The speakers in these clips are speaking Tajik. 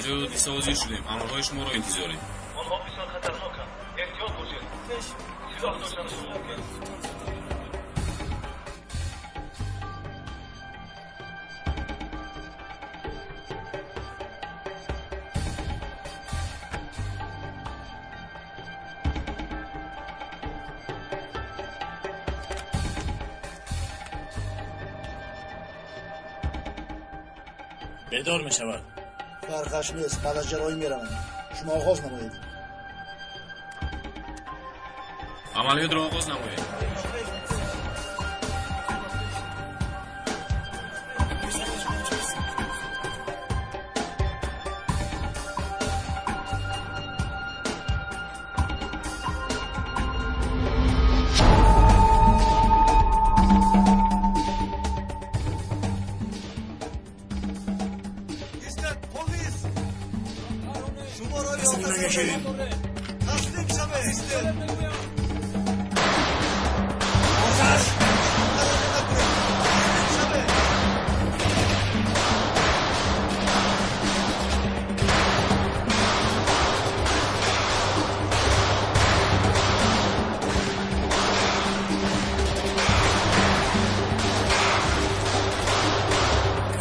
ҷои ҳодиса ҳозир шудем. Амрҳои шуморо интизорем. Онҳо бисёр хатарноканд. Эҳтиёт бошед. Силоҳ доштанашон мумкин. Бедор мешавад. Фарқаш нест, баъд аз ҷарроҳӣ мераванд. Шумо оғоз намоед. Амалиётро оғоз намоед.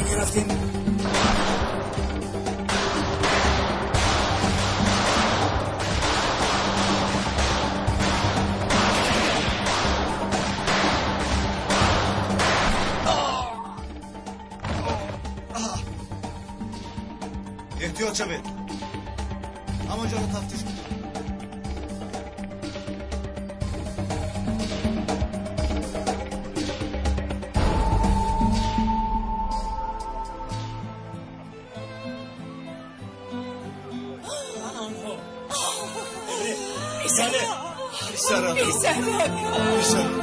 Мерафтем. Эҳтиёт шавед. Ҳамонҷоро тафтиш кунед. Писарам. Писарам. Писарам. Писарам.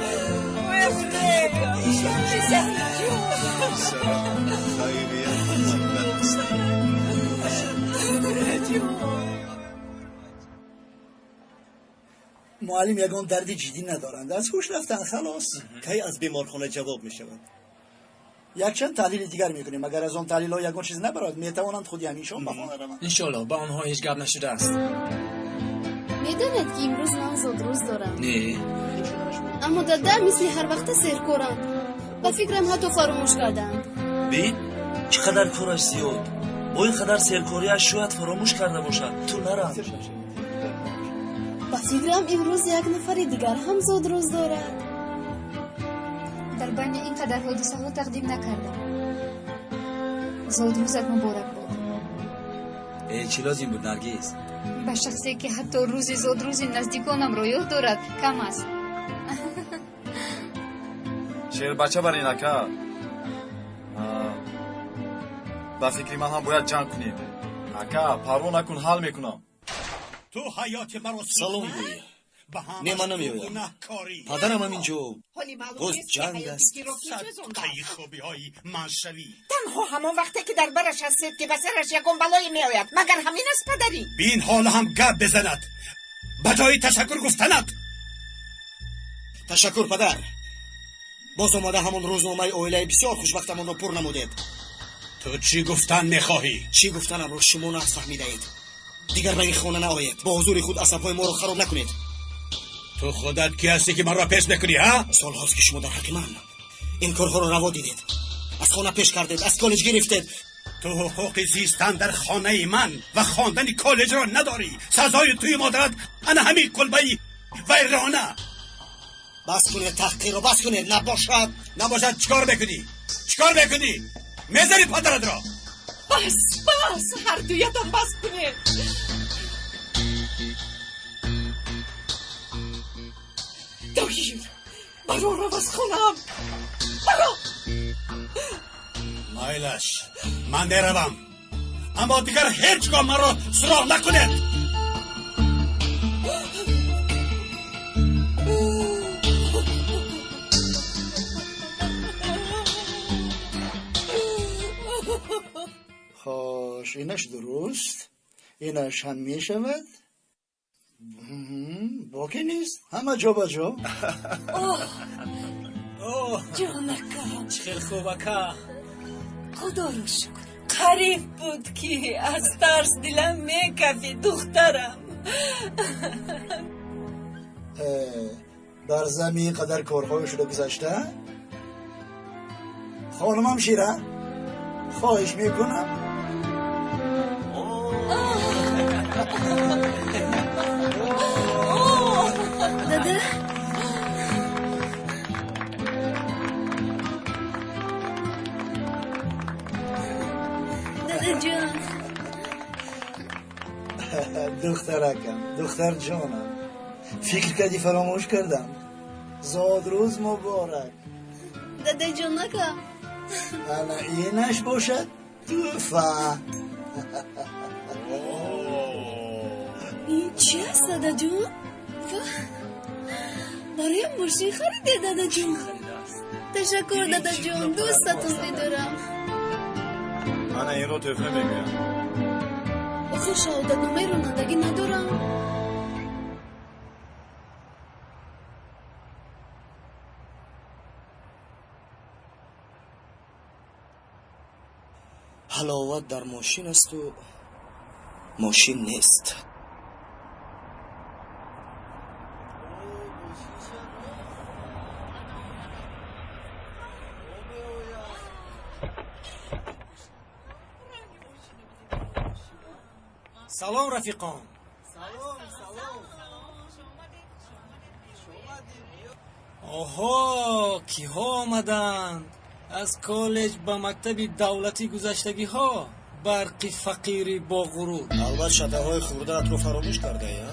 Хайрият зинда аст. Муаллим ягон дарди ҷиддӣ надоранд, аз ҳуш рафтан, халос. Кай аз беморхона ҷавоб мешаванд? Якчанд таҳлили дигар мекунем. Агар аз он таҳлилҳо ягон чиз набарояд, метавонанд худи ҳамин шом ба хона раванд. Иншоалло, ба онҳо ҳеҷ гап нашудааст. Медонед, ки имрӯз ман зодрӯз дорам? Не. Аммо дада мисли ҳар вақта серкоранд. Ба фикрам, ҳатто фаромӯш кардаанд. Бин, чӣ қадар кораш зиёд. Бо ин қадар серкориаш шояд фаромӯш карда бошад. Ту нарав. Ба фикрам, имрӯз як нафари дигар ҳам зодрӯз дорад. Дар байни ин қадар ҳодисаҳо тақдим накардам. Зодрӯзат муборак бод. Э, чӣ лозим буд, Наргиз? Ба шахсе, ки ҳатто рӯзи зодрӯзи наздиконамро ёд дорад, кам аст. Шербача барин, ака. Ба фикри ман ҳам бояд ҷанг кунем, ака. Парво накун, ҳал мекунам. Ту ҳаёти маро Салом гӯй. Не, ман намеоям. Падарам ҳаминҷо боз ҷанг аст. Садқаи хубиҳои ман шавӣ. Танҳо ҳамон вақте ки дар бараш ҳастед, ки ба сараш ягон балое меояд. Магар ҳамин аст падарӣ? Бин, ҳоло ҳам гап безанад ба ҷои ташаккур гуфтанат. Ташаккур, падар. Боз омада ҳамон рӯзномаи оилаи бисёр хушбахтамонро пур намудед. Ту чӣ гуфтан мехоҳӣ? Чӣ гуфтанамро шумо нағз фаҳмидаед. Дигар ба ин хона наоед. Бо ҳузури худ асабҳои моро хароб накунед. Ту худат кӣ ҳастӣ, ки маро пеш мекунӣ, ҳа? Солҳост, ки шумо дар ҳаққи ман ин корҳоро раво дидед. Аз хона пеш кардед, аз коллеҷ гирифтед. Ту ҳуқуқи зистан дар хонаи ман ва хондани коллеҷро надорӣ. Сазои туи модарат ана ҳамин кулбаи вайрона. Бас кунед таҳқирро, бас кунед, набошад. Набошад, чӣ кор мекунӣ? Чӣ кор мекунӣ? Мезанӣ падаратро? Бас, бас, ҳардуятон бас кунед. Тоҳир, барорав аз хонаам, баро. Майлаш, ман меравам, аммо дигар ҳеҷ гоҳ маро суроғ накунед. Хош, инаш дуруст, инаш ҳам мешавад. Боке нест, ҳама ҷо ба ҷо. Ҷонакам. Чӣ хел хуб, ака. Худоро шукр. Қариб буд, ки аз тарс дилам мекафид, духтарам. Бар замин қадар корҳое шуда гузашта. Хонумам Шира, хоҳиш мекунам. Дада. Дадаҷон. Духтаракам, духтарҷонам, фикр кардӣ фаромӯш кардам? Зодрӯз муборак. Дадаҷонакам. Ана инаш бошад тӯҳфа. Ин чи аст, дадаҷон? Бароям мошин хариде, дадаҷон? Ташаккур, дадаҷон, дӯстатон медорам. Ана инро тӯҳфа мегӯям. Охир шаҳодатномаи ронандагӣ надорам. Ҳаловат дар мошин асту мошин нест. Салом, рафиқон. Оҳо, киҳо омаданд? Аз коллеҷ ба мактаби давлатӣ гузаштагиҳо, барқи фақири бо ғурур. Албат, шатаҳои хурдаатро фаромӯш кардаӣ, а?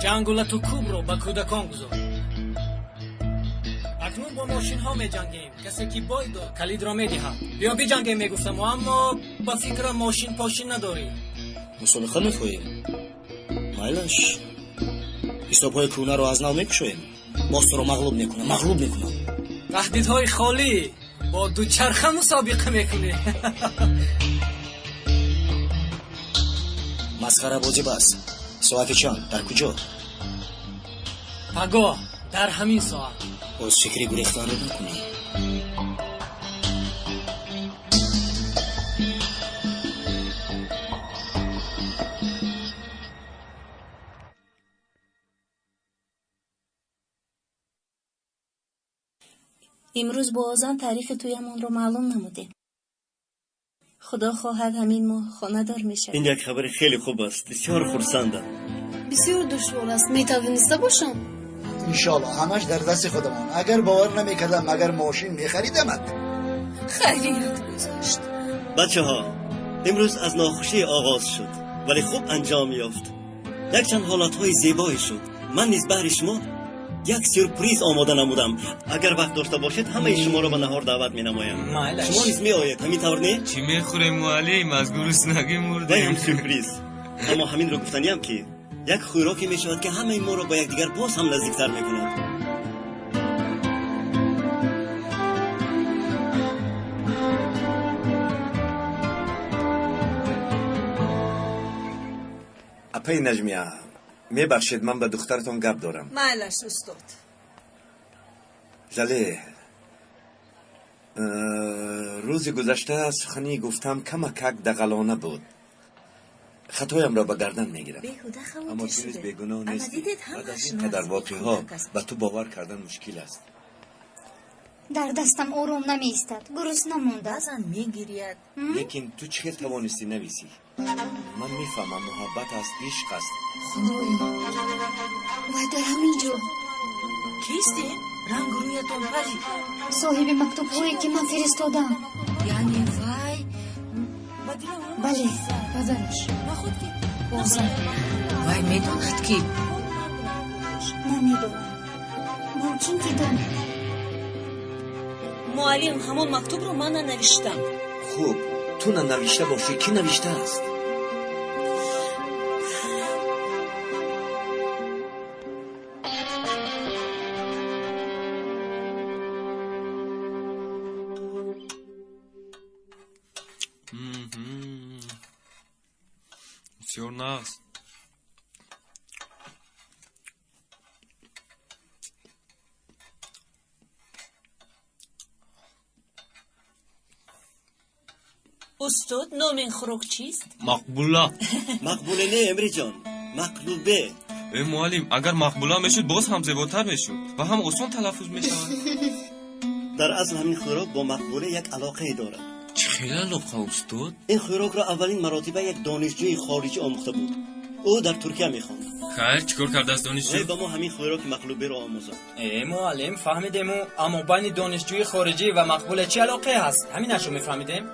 Ҷангу лату кӯбро ба кӯдакон гузор. Акнун бо мошинҳо меҷангем. Касе ки бой дод, калидро медиҳад. Биё биҷангем, мегуфтаму, аммо ба фикрам мошин пошин надорӣ. Мусобиқа мехоҳем? Майлаш, ҳисобҳои кӯҳнаро аз нав мекушоем. Боз туро мағлуб мекунам, мағлуб мекунам. Таҳдидҳои холӣ. Бо дучарха мусобиқа мекунӣ? Масхарабозӣ бас. Соати чанд, дар куҷо? Пагоҳ дар ҳамин соат. Боз фикри гурехтанро накунӣ. Имрӯз бо Озан таърихи тӯямонро маълум намудем. Худо хоҳад, ҳамин моҳ хонадор мешавем. Ин як хабари хеле хуб аст, бисёр хурсандам. Бисёр душвор аст, метавониста бошам? Иншоалло, ҳамаш дар дасти худамон. Агар бовар намекардам, магар мошин мехаридамад? Хайрият гузашт. Бачаҳо, имрӯз аз нохушӣ оғоз шуд, вале хуб анҷом ёфт. Якчанд ҳолатҳои зебое шуд. Ман низ баҳри шумо як сюрприз омода намудам. Агар вақт дошта бошед, ҳамаи шуморо ба наҳор даъват менамоям. Шумо низ меоед, ҳамин тавр не? Чӣ мехӯрем, муаллим? Аз гуруснагӣ мурдем. Вай ҳам сюрприз. Аммо ҳаминро гуфтаниям, ки як хӯроке мешавад, ки ҳамаи моро ба якдигар боз ҳам наздиктар мекунад. Апаи Наҷмия, мебахшед, ман ба духтаратон гап дорам. Майлаш, устод. Зале, рӯзи гузашта сухани гуфтам камакак дағалона буд. Хатоямро ба гардан мегирам. Беҳуда Аммо хавотир ту низ шудед. бегуноҳ Ана нестӣ. дидед, Баъд аз ҳамааш ин қадар наздики воқеаҳо кӯдак аст. ба ту бовар кардан мушкил аст. Дар дастам ором намеистад, гурусна монда. Баъзан мегирияд. Лекин ту чӣ хел тавонистӣ нависӣ? Ман мефаҳмам, муҳаббат аст, ишқ аст. Худоё, вай дар ҳамин ҷо. Кистем? Рангу рӯятон парид. Соҳиби мактубҳое, ки ман фиристодам. Яъне вай? Бале, падараш. Озан. Вай медонад, ки Намедонам, мумкин ки донад. Муаллим, ҳамон мактубро ман нанавиштам. Хуб, ту нанавишта бошӣ, кӣ навиштааст? Бисёр нағз. Устод, номи ин хӯрок чист? Мақбула. Мақбуле не, Эмриҷон, мақлубе. Э, муаллим, агар мақбула мешуд, боз ҳам зеботар мешуд ва ҳам осон талаффуз мешавад. Дар асл ҳамин хӯрок бо мақбуле як алоқае дорад. Чӣ хел алоқа, устод? Ин хӯрокро аввалин маротиба як донишҷӯи хориҷӣ омӯхта буд. Ӯ дар Туркия мехонд. Хайр, чӣ кор кардааст донишҷӯ? Вай ба мо ҳамин хӯроки мақлуберо омӯзонд. Э, муаллим, фаҳмидему, аммо байни донишҷӯи хориҷӣ ва мақбуле чӣ алоқае ҳаст? Ҳаминашро мефаҳмидем.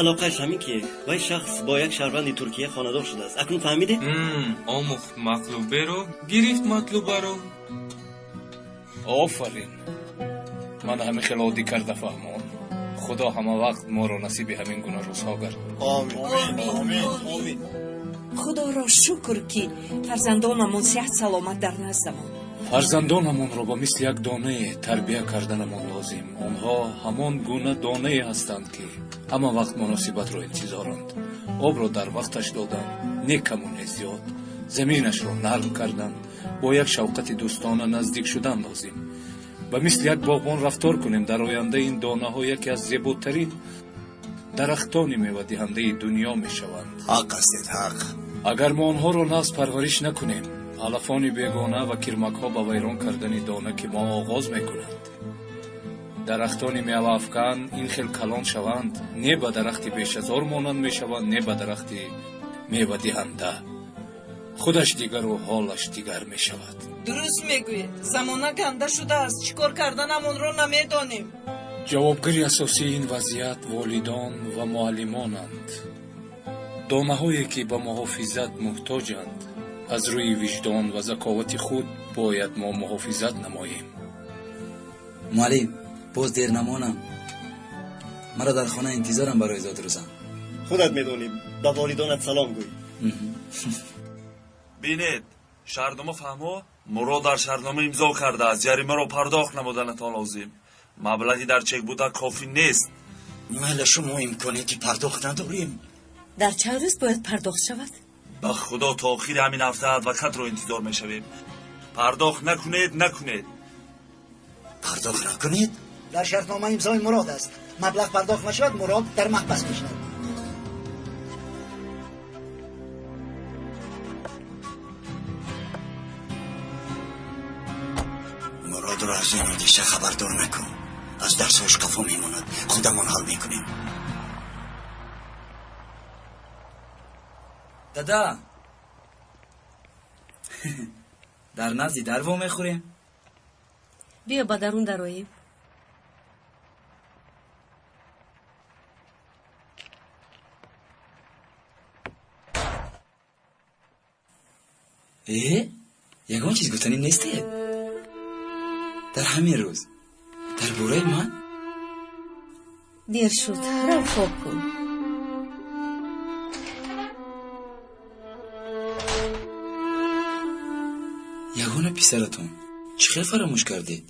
Алоқааш ҳамин ки вай шахс бо як шаҳрванди Туркия хонадор шудааст. Акнун фаҳмидед? Омӯхт мақлуберо, гирифт матлубаро. Офарин, ман ҳамин хел оддӣ карда фаҳмон. Худо ҳама вақт моро насиби ҳамин гуна рӯзҳо гардонад. Омин. Худоро шукр, ки фарзандонамон сиҳат саломат дар наздамон. Фарзандонамонро ба мисли як донае тарбия карданамон лозим. Онҳо ҳамон гуна донае ҳастанд, ки ҳама вақт муносибатро интизоранд. Обро дар вақташ додан, не каму не зиёд, заминашро нарм кардан, бо як шавқати дӯстона наздик шудан лозим. Ба мисли як боғбон рафтор кунем. Дар оянда ин донаҳо яке аз зеботарин дарахтони мевадиҳандаи дунё мешаванд. Ҳақ ҳастед, ҳақ. Агар мо онҳоро нағз парвариш накунем, алафони бегона ва кирмакҳо ба вайрон кардани донаки мо оғоз мекунанд. Дарахтони меваафкан ин хел калон шаванд, не ба дарахти бешазор монанд мешаванд, не ба дарахти мевадиҳанда. Худаш дигару ҳолаш дигар мешавад. Дуруст мегӯед, замона ганда шудааст, чӣ кор карданамонро намедонем. Ҷавобгари асосии ин вазъият волидон ва муаллимонанд. Донаҳое ки ба муҳофизат муҳтоҷанд, аз рӯи виҷдон ва заковати худ бояд мо муҳофизат намоем. Муаллим, боз дер намонам. Маро дар хона интизорам барои зодрӯзам. Худат медонӣ, ба волидонат салом гӯй. Бинед, шаҳрнома фаҳмо, Мурод дар шаҳрнома имзо кардааст, ҷаримаро пардохт намуданатон лозим. Маблағи дар чек буда кофӣ нест. Майла, шумо имконияти пардохт надорем. Дар чанд рӯз бояд пардохт шавад? Ба худо, то охири ҳамин ҳафта адвокатро интизор мешавем. Пардохт накунед, накунед. Пардохт накунед? Дар шартнома имзои Мурод аст. Маблағ пардохт нашавад, Мурод дар маҳбас мешинад. Муродро аз ин ҳодиса хабардор накун. Аз дарсҳош қафо мемонад. Худамон ҳал мекунем. Дада, дар назди дар вомехӯрем. Биё, ба дарун дароем. Э, ягон чиз гуфтанӣ нестед? Дар ҳамин рӯз дар бораи ман? Дер шуд, рав хоб кун. Ягона писаратон чӣ хел фаромӯш кардед?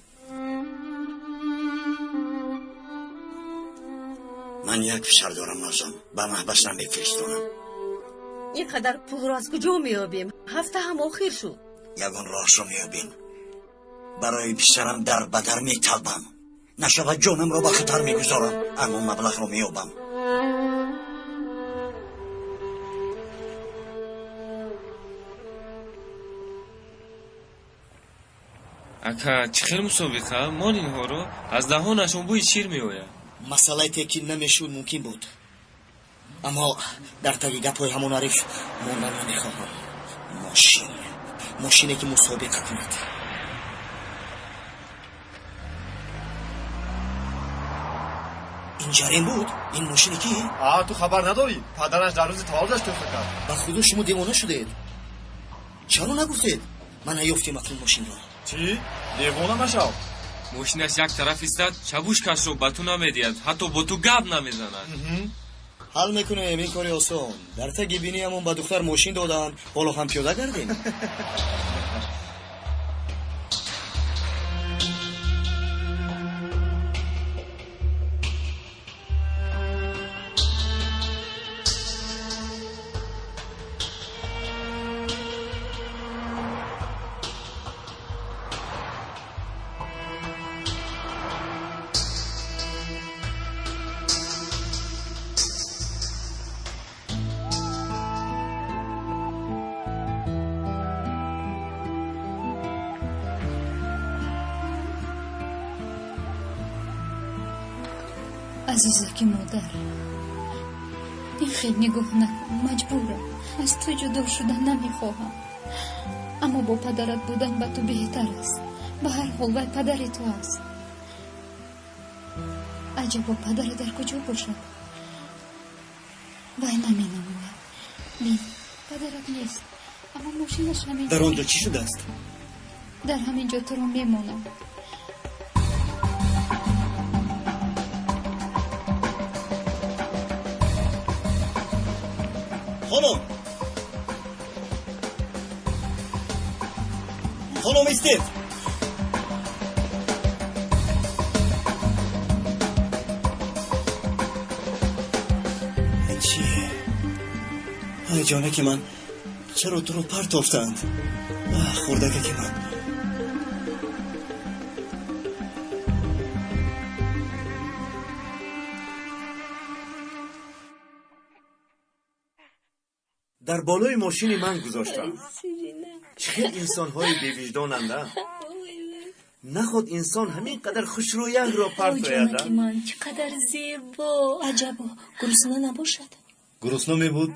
Ман як писар дорам, Нозам, ба маҳбас намефиристонам. Ин қадар пулро аз куҷо меёбем? Ҳафта ҳам охир шуд. Ягон роҳашро меёбем. Барои писарам дар ба дар металбам. Нашавад, ҷонамро ба хатар мегузорам, аммо маблағро меёбам. Ака, чӣ хел мусобиқа? Мон инҳоро, аз даҳонашон бӯи шир меояд. Масъалаи текин намешуд, мумкин буд, аммо дар таги гапҳои ҳамон ҳариф мондан намехоҳам. Мошин, мошине ки мусобиқа кунад. Ин ҷарем буд? Ин мошини ки? А, ту хабар надорӣ? Падараш дар рӯзи таваллудаш тӯҳфа кард. Ба худо, шумо девона шудед. Чаро нагуфтед? Ман наёфтем акнун мошинро. Чӣ? Девона машав. Мошинаш як тараф истад, чабушкашро ба ту намедиҳад, ҳатто бо ту гап намезанад. Ҳал мекунем, ин кори осон. Дар таги биниямон ба духтар мошин доданд, ҳоло ҳам пиёда гардем. Азизаки модар, ин хел нигоҳ накун, маҷбурам. Аз ту ҷудо шудан намехоҳам, аммо бо падарат будан ба ту беҳтар аст. Ба ҳар ҳол вай падари ту аст. Аҷабо, падара дар куҷо бошад? Вай наменамояд. Бин, падарат нест, аммо мошинаш ҳамин. Дар он ҷо чӣ шудааст? Дар ҳамин ҷо туро мемонам. Хонум, хонум, истед! Ин чӣ? Ай, ҷонаки ман, чаро туро партофтанд? Аҳ, хурдакаки ман. Дар болои мошини ман гузоштам. Чӣ хел инсонҳои бевиҷдонанд, а? Наход инсон ҳамин қадар хушрӯянгро партояд, а? Ҷонаки ман, чӣ қадар зебо! Аҷабо, гурусна набошад? Гурусна мебуд,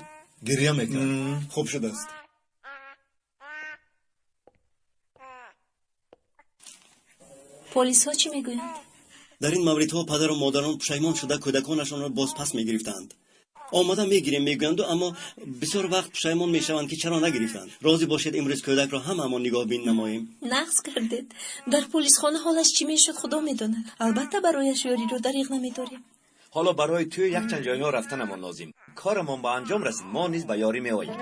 гирья мекард. Хуб шудааст. Полисҳо чӣ мегӯянд? Дар ин мавридҳо падару модарон пушаймон шуда кӯдаконашонро бозпас мегирифтанд. Омода мегирем мегӯянду, аммо бисёр вақт пушаймон мешаванд, ки чаро нагирифтанд. Розӣ бошед, имрӯз кӯдакро ҳамаамон нигоҳбин намоем. Нағз кардед. Дар полисхона ҳолаш чӣ мешуд, худо медонад. Албатта, барояш ёриро дариғ намедорем. Ҳоло барои тӯй якчанд ҷойҳо рафтанамон лозим. Корамон ба анҷом расид, мо низ ба ёрӣ меоем.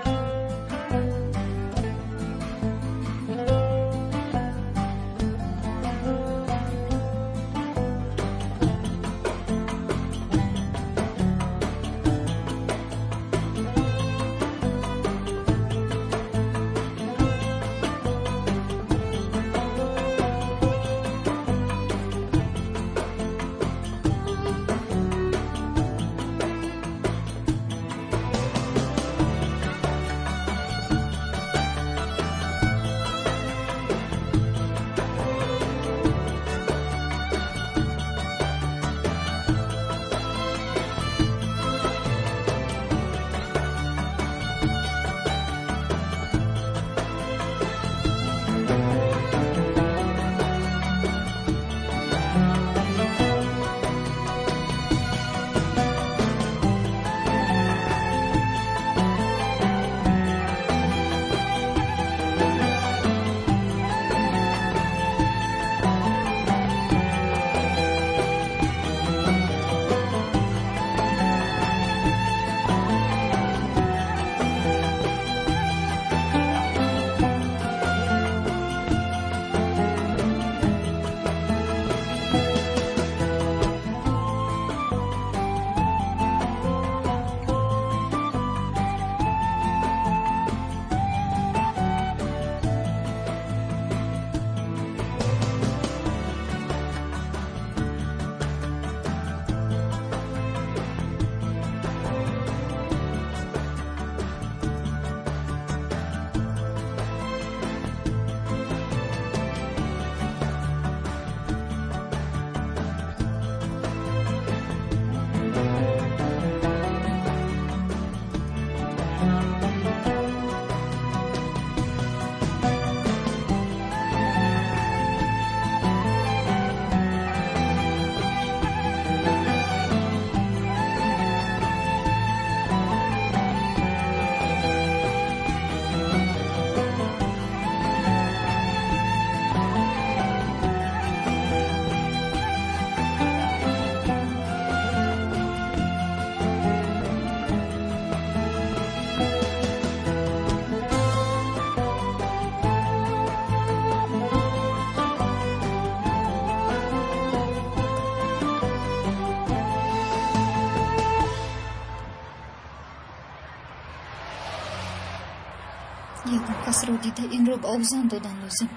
Ягон касро дида инро ба овзан додан лозим.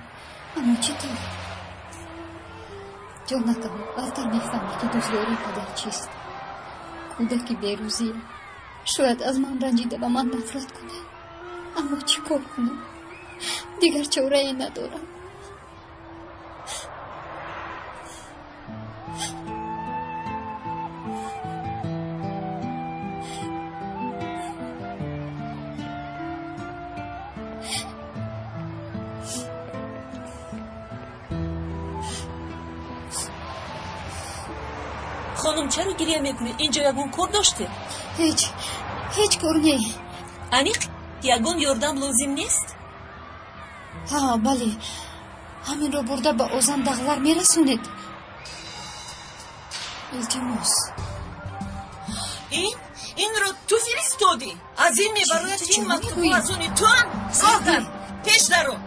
Аммо чӣ тавр? Ҷонакам, баъдтар мефаҳмӣ, ки дӯстдории падар чист. Кӯдаки берӯзия шояд аз ман ранҷида ба ман нафрат кунад. Аммо чӣ кор кунам? Дигар чорае надорам. Хонум, чаро гиря мекунед? Инҷо ягон кор доштед? Ҳеҷ, ҳеҷ кор не. Аниқ ягон ёрдам лозим нест? Ҳа, бале, ҳаминро бурда ба Озан Дағлар мерасонед, илтимос. Ин инро ту фиристодӣ? Аз ин мебарояд, ки ин мактубҳо аз они туанд. Роҳ гард, пеш даро.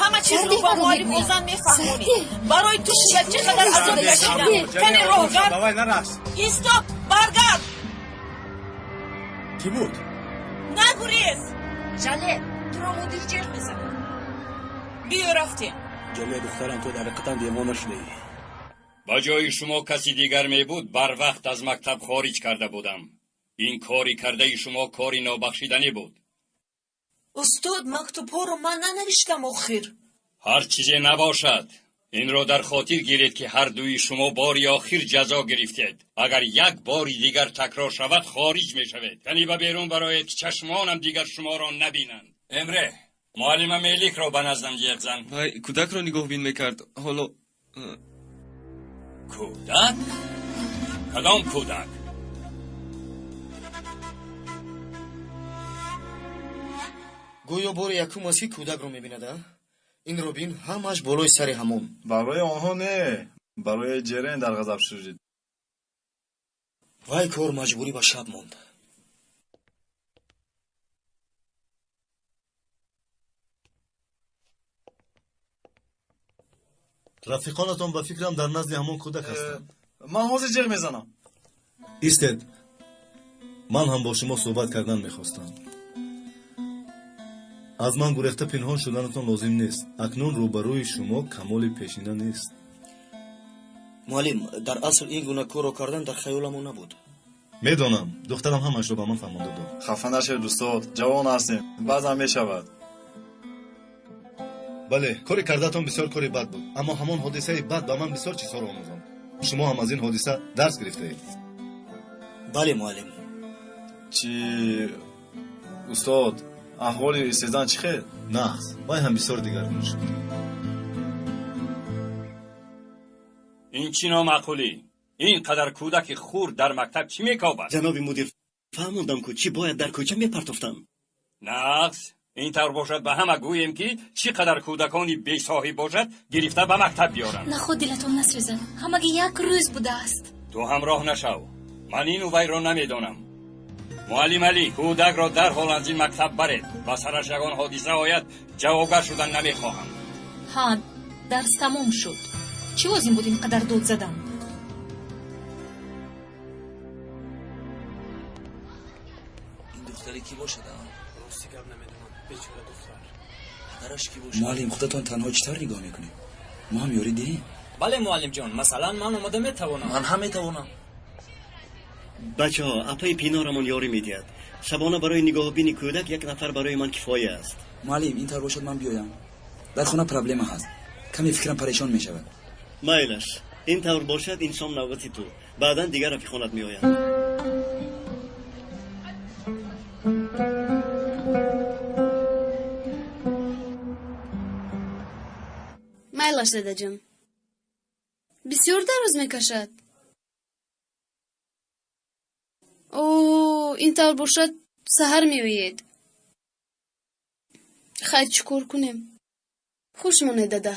Ҳама чизро ба муаллим Озан мефаҳмонӣ. Барои ту шояд чӣ қадар азоб кашидам. Кане, роҳ гард. Давай, нарақс. Истоп, баргард. Кӣ буд? Нагурез, Жале, туро мудир ҷеғ мезанад. Биё, рафтем. Ҷале, духтарам, ту дар ҳақиқатан девона шудаӣ. Ба ҷои шумо каси дигар мебуд, барвақт аз мактаб хориҷ карда будам. Ин кори кардаи шумо кори нобахшиданӣ буд. Устод, мактубҳоро ман нанавиштам, охир. Ҳар чизе набошад, инро дар хотир гиред, ки ҳар дуи шумо бори охир ҷазо гирифтед. Агар як бори дигар такрор шавад, хориҷ мешавед. Яъне ба берун бароед, ки чашмонам дигар шуморо набинанд. Эмре, муаллима Меликро ба наздам ҷеғ зан. Вай кӯдакро нигоҳбин мекард. Ҳоло Кӯдак? Кадом кӯдак? Гӯё бори якум аст, ки кӯдакро мебинад. А инро бин, ҳамааш болои сари ҳамон. Барои онҳо не, барои Ҷерен дар ғазаб шудид. Вай кор маҷбурӣ ба шаб монд. Рафиқонатон, ба фикрам, дар назди ҳамон кӯдак ҳастанд. Ман ҳозир ҷеғ мезанам. Истед, ман ҳам бо шумо суҳбат кардан мехостам. Аз ман гурехта пинҳон шуданатон лозим нест. Акнун рӯбарӯи шумо Камоли пешина нест. Муаллим, дар асл ин гуна корро кардан дар хаёламон набуд. Медонам, духтарам ҳамашро ба ман фаҳмонда дод. Хафа нашавед, устод, ҷавон ҳастем, баъзан мешавад. Бале, кори кардаатон бисёр кори бад буд, аммо ҳамон ҳодисаи бад ба ман бисёр чизҳоро омӯзонд. Шумо ҳам аз ин ҳодиса дарс гирифтаед. Бале, муаллим. Чӣ, устод, аҳволи Сезан чӣ хел? Нағз, вай ҳам бисёр дигаргун шуд. Ин чӣ номаъқулӣ? Ин қадар кӯдаки хурд дар мактаб чӣ мекобад? Ҷаноби мудир, фаҳмондам ку, чӣ бояд дар кӯча мепартофтам. Нағз, ин тавр бошад, ба ҳама гӯем, ки чӣ қадар кӯдакони бесоҳиб бошад, гирифта ба мактаб биёранд. Наход дилатон насӯзад, ҳамагӣ як рӯз будааст. Ту ҳамроҳ нашав, ман ину вайро намедонам. Муаллим Алӣ, кӯдакро дарҳол аз ин мактаб баред. Ба сараш ягон ҳодиса ояд, ҷавобгар шудан намехоҳам. Ҳа, дарс тамом шуд. Чӣ лозим буд ин қадар дод задан? Ин духтаре кӣ бошад? Рости гап, намедонам, бечора духтар. Падараш кӣ бошад? Муаллим, худатон танҳо чӣ тавр нигоҳ мекунед? Мо ҳам ёрӣ диҳем. Бале, муаллимҷон, масалан, ман омода метавонам. Ман ҳам метавонам. Бачаҳо, апаи Пинорамон ёрӣ медиҳад. Шабона барои нигоҳубини кӯдак як нафар барои ман кифоя аст. Муаллим, ин тавр бошад, ман биёям. Дар хона проблема ҳаст, каме фикрам парешон мешавад. Майлаш, ин тавр бошад, ин шом навбати ту, баъдан дигар рафиқонат меоянд. Майлаш, дадаҷон, бисёр дароз мекашад. О, ин тавр бошад, саҳар меоед. Хайр, чӣ кор кунем? Хуш монед, дада.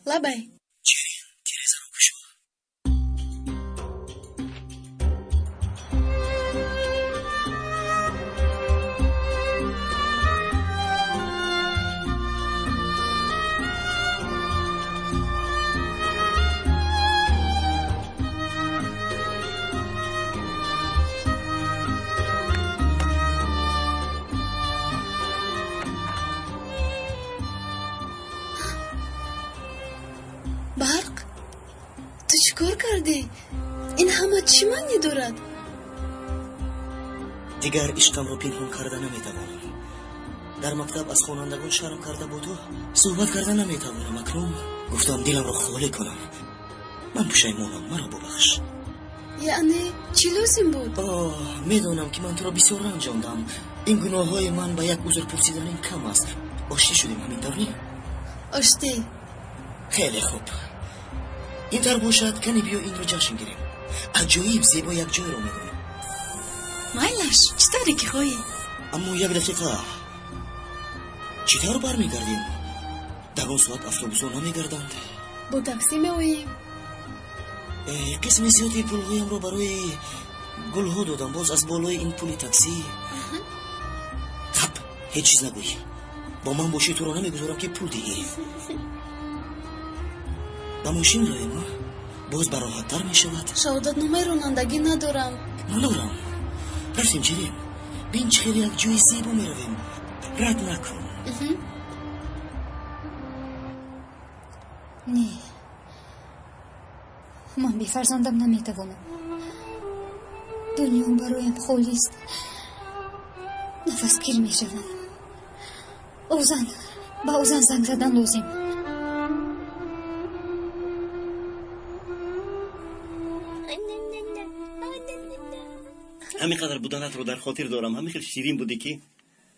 Лабай. Ҷерин, тирезаро кушо. Барқ, ту чӣ кор кардӣ? Ин ҳама чӣ маъне дорад? Дигар ишқамро пинҳон карда наметавонам. Дар мактаб аз хонандагон шарм карда бо ту суҳбат карда наметавонам. Акнун гуфтам, диламро холӣ кунам. Ман пушаймонам, маро бубахш. Яъне чӣ лозим буд? Оҳ, медонам, ки ман туро бисёр ранҷондам. Ин гуноҳҳои ман ба як узр пурсиданин кам аст. Оштӣ шудем, ҳамин тавр не? Оштӣ. Хеле хуб. Ин тавр бошад, кане биё инро ҷашн гирем. Аҷоиб зебо як ҷойро медонам. Майлаш, чӣ тавре ки хоҳӣ. Аммо як дақиқа. Чӣ тавр бармегардем? Дар он соат автобусҳо намегарданд. Бо таксӣ меоем. Қисми зиёди пулҳоямро барои гулҳо додам. Боз аз болои ин пули таксӣ. Хаб, ҳеҷ чиз нагӯй. Бо ман бошӣ, туро намегузорам, ки пул диҳӣ. Ба мошин равем, а? Боз бароҳаттар мешавад. Шаҳодатномаи ронандагӣ надорам. Надорам. Рафтем, ҷирем. Бин, чӣ хеле як ҷои зебо меравем. Рад накун. Не, ман бефарзандам наметавонам. Дунё бароям холист, нафасгир мешавам. Озан, ба Озан занг задан лозим. Ҳамин қадар буданатро дар хотир дорам. Ҳамин хел ширин будӣ, ки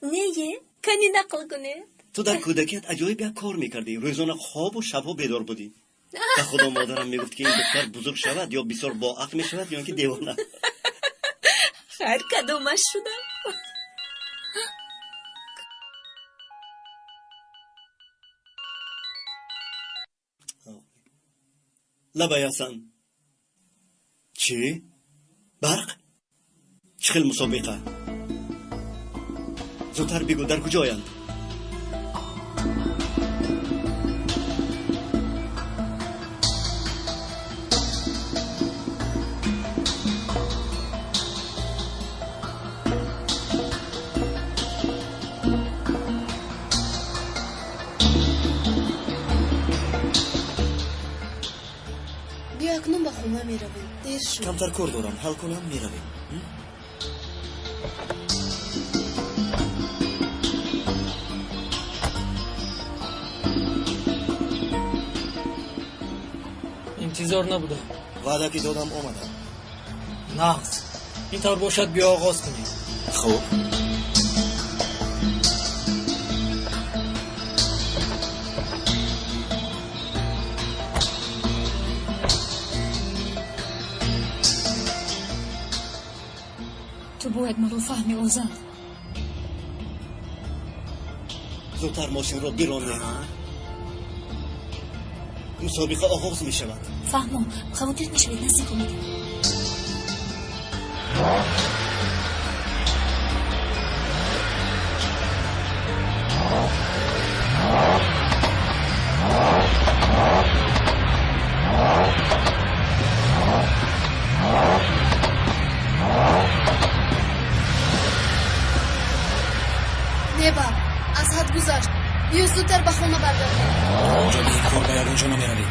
Нее, кани нақл кунед. Ту дар кӯдакият аҷоиб як кор мекардӣ: рӯзона хобу шабҳо бедор будӣ. Ба худо, модарам мегуфт, ки ин духтар бузург шавад, ё бисёр боақл мешавад, ё ин ки девона. Хайр, кадомаш шудам? Лабай, Ҳасан. Чӣ? Барқ? Чӣ хел мусобиқа? Зудтар бигӯ, дар куҷоянд? Биё, акнун ба хона меравем, дер шуд. Камтар кор дорам, ҳал кунам, меравем. Интизор набудам. Ваъда ки додам, омадам. Нағз, ин тавр бошад, биё оғоз кунем. Хуб. Ту бояд маро фаҳми, Озан. Зудтар мошинро биронед, мусобиқа оғоз мешавад. Фаҳмо, хавотир нашавед, наздик омадем. Не, ба аз ҳад гузашт. Биё, зудтар ба хона баргардем. Онҷо бекор ба ягон ҷо намеравӣ.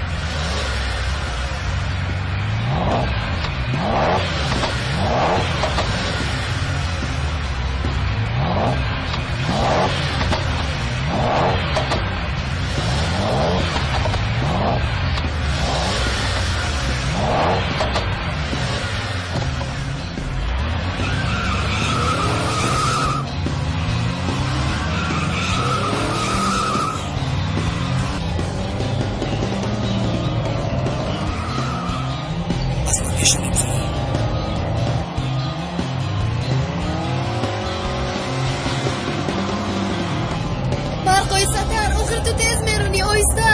Аз ман пеш намегузарӣ. Барқ, оҳистатар, охир ту тез меронӣ, оҳиста.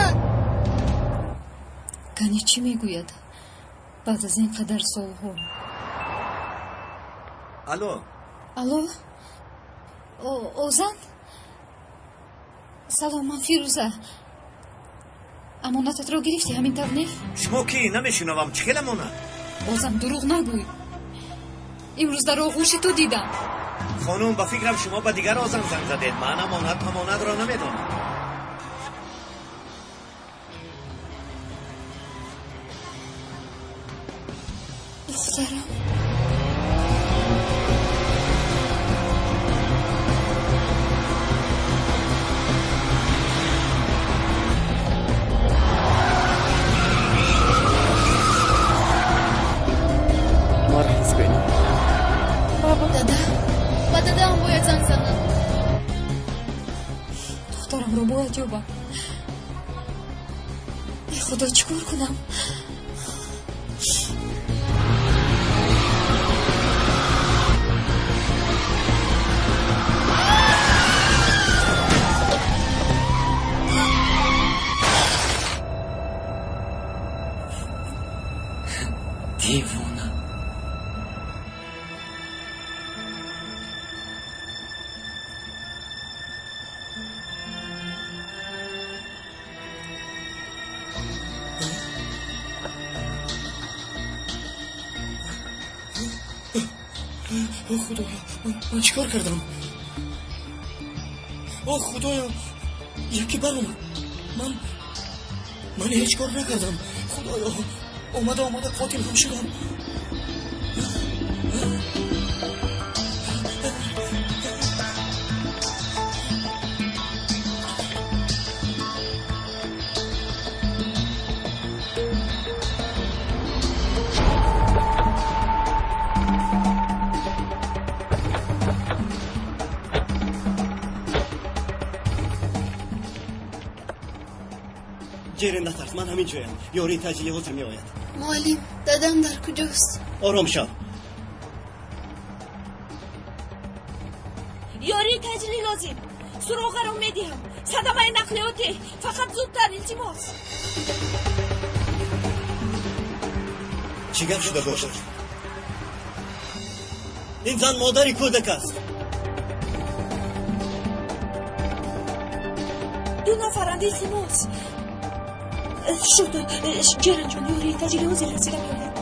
Кани, чӣ мегӯяд баъд аз ин қадар солҳо? Алло. Алло, Озан, салом, ман Фирӯза. Амонататро гирифтӣ, ҳамин тавр не? Шумо кӣ? Намешунавам. Чӣ хел амонат? Озан, дурӯғ нагӯй. Имрӯз дар оғӯши ту дидам. Хонум, ба фикрам, шумо ба дигар Озан занг задед. Ман амонат памонатро намедонам. Духтарам. Моро ҳис кунем. Дада, ба дадаам бояд занг занам. Аҷобам. Эй Худо, чӣ кор кунам? Девона. О Худоё, ман чӣ кор кардам? О Худоё, яке баромад. Ман ҳеҷ кор накардам. Худоё, омада омада қотил ҳам шудам. Ҷерин, натарс, ман ҳамин ҷоям. Ёрии таъҷилӣ ҳозир меояд. Муаллим, дадам дар куҷост? Ором шав. Ёрии таъҷилӣ лозим. Суроғаро медиҳам. Садамаи нақлиётӣ. Фақат зудтар, илтимос. Чӣ гап шуда бошад? Ин зан модари кӯдак аст. Ду нафаранд, илтимос. Шуд, Ҷеранҷон, ёрии таъҷилӣ ҳозир расида меояд.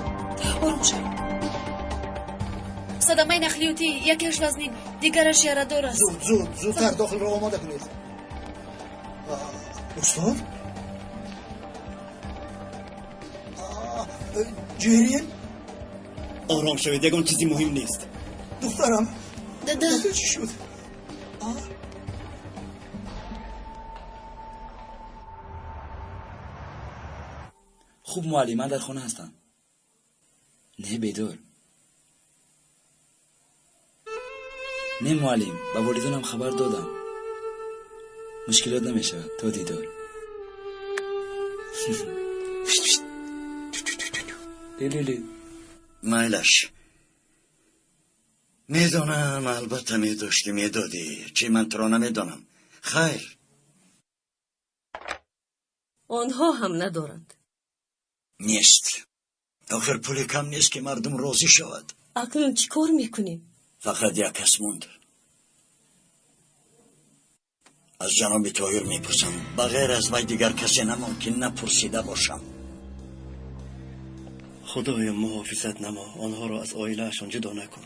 Ором шав. Садамаи нақлиётӣ, якеаш вазнин, дигараш ярадор аст. Зуд, зуд, зудтар дохилро омода кунед. Устод, Ҷерин. Ором шавед, ягон чизи муҳим нест. Духтарам. Дада. Чӣ шуд? Хуб, муаллим, ман дар хона ҳастам. Не, бедор. Не, муаллим, ба волидонам хабар додам. Мушкилот намешавад. То дидор. Лелеле. Майлаш, медонам, албатта медоштӣ, медодӣ. Чӣ, ман туро намедонам? Хайр. Онҳо ҳам надоранд. Нест. Охир пули кам нест, ки мардум розӣ шавад. Акнун чӣ кор мекунем? Фақат як кас монд. Аз ҷаноби Тоҳир мепурсам. Ба ғайр аз вай дигар касе намонд, ки напурсида бошам. Худоё, муҳофизат намо, онҳоро аз оилаашон ҷудо накун.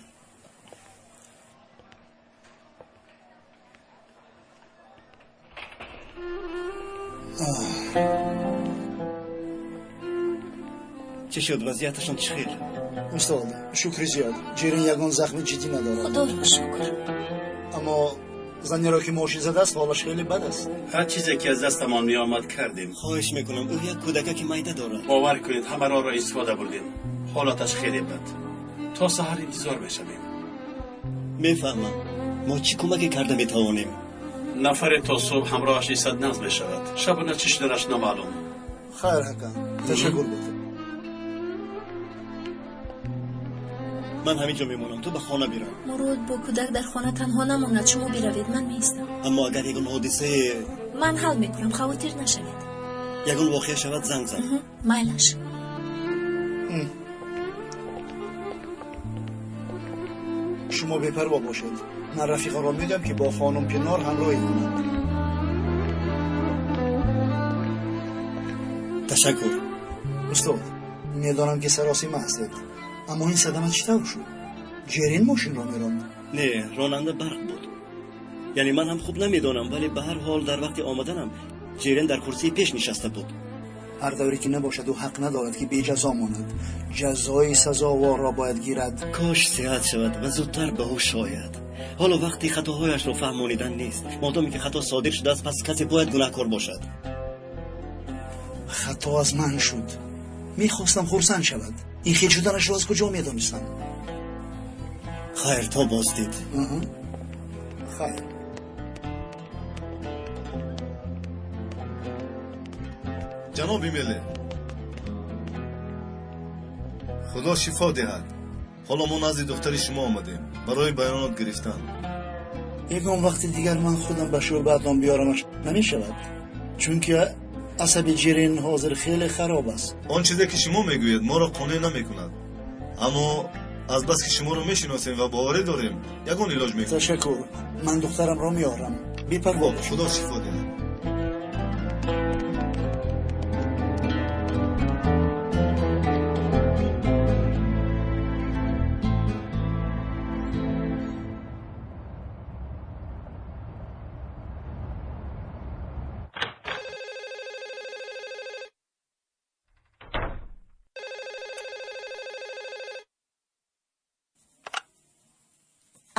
Чӣ шуд, вазъияташон чӣ хел? Устод, шукри зиёд, Ҷерин ягон захми ҷиддӣ надорад. Худоро шукр. Аммо занеро ки мошин задааст, ҳолаш хеле бад аст. Ҳар чизе ки аз дастамон меомад, кардем. Хоҳиш мекунам, ӯ як кӯдакаки майда дорад. Бовар кунед, ҳама роҳро истифода бурдем. Ҳолаташ хеле бад. То саҳар интизор мешавем. Мефаҳмам. Мо чӣ кӯмаке карда метавонем? Нафаре то субҳ ҳамроҳаш истад, нағз мешавад. Шабона чӣ шуданаш номаълум. Хайр, ҳакам, ташаккур буд. Ман ҳамин ҷо мемонам, ту ба хона бирав. Мурод бо кӯдак дар хона танҳо намонад, шумо биравед, ман меистам. Аммо агар ягон ҳодисае... Ман ҳал мекунам, хавотир нашавед. Ягон воқеа шавад, занг зан. Майлаш. Шумо бепарво бошед. Ман рафиқонро мегӯям, ки бо хонум Пинор ҳамроҳӣ кунанд. Ташаккур. Устод, медонам, ки саросима ҳастед, аммо ин садама чӣ тавр шуд? Ҷерин мошинро меронд? Не, ронанда Барқ буд. Яъне ман ҳам хуб намедонам, вале ба ҳар ҳол дар вақти омаданам Ҷерин дар курсии пеш нишаста буд. Ҳар тавре ки набошад, ӯ ҳақ надорад, ки беҷазо монад. Ҷазои сазоворро бояд гирад. Кош сиҳат шавад ва зудтар ба ҳуш ояд. Ҳоло вақти хатоҳояшро фаҳмонидан нест. Модоме ки хато содир шудааст, пас касе бояд гунаҳкор бошад. Хато аз ман шуд. Мехостам хурсанд шавад. Ин хел шуданашро аз куҷо медонистам? Хайр, то боздид. Хайр. Ҷаноби Меллер, худо шифо диҳад. Ҳоло мо назди духтари шумо омадем барои баёнот гирифтан. Ягон вақти дигар ман худам ба шӯъбаатон биёрамаш намешавад, чунки асаби Ҷерин ҳозир хеле хароб аст. Он чизе ки шумо мегӯед, моро қонеъ намекунад, аммо азбаски шуморо мешиносем ва боварӣ дорем, ягон илоҷ мекунем. Ташаккур, ман духтарамро меорам, бепарво. Хуб, худо шифо диҳад.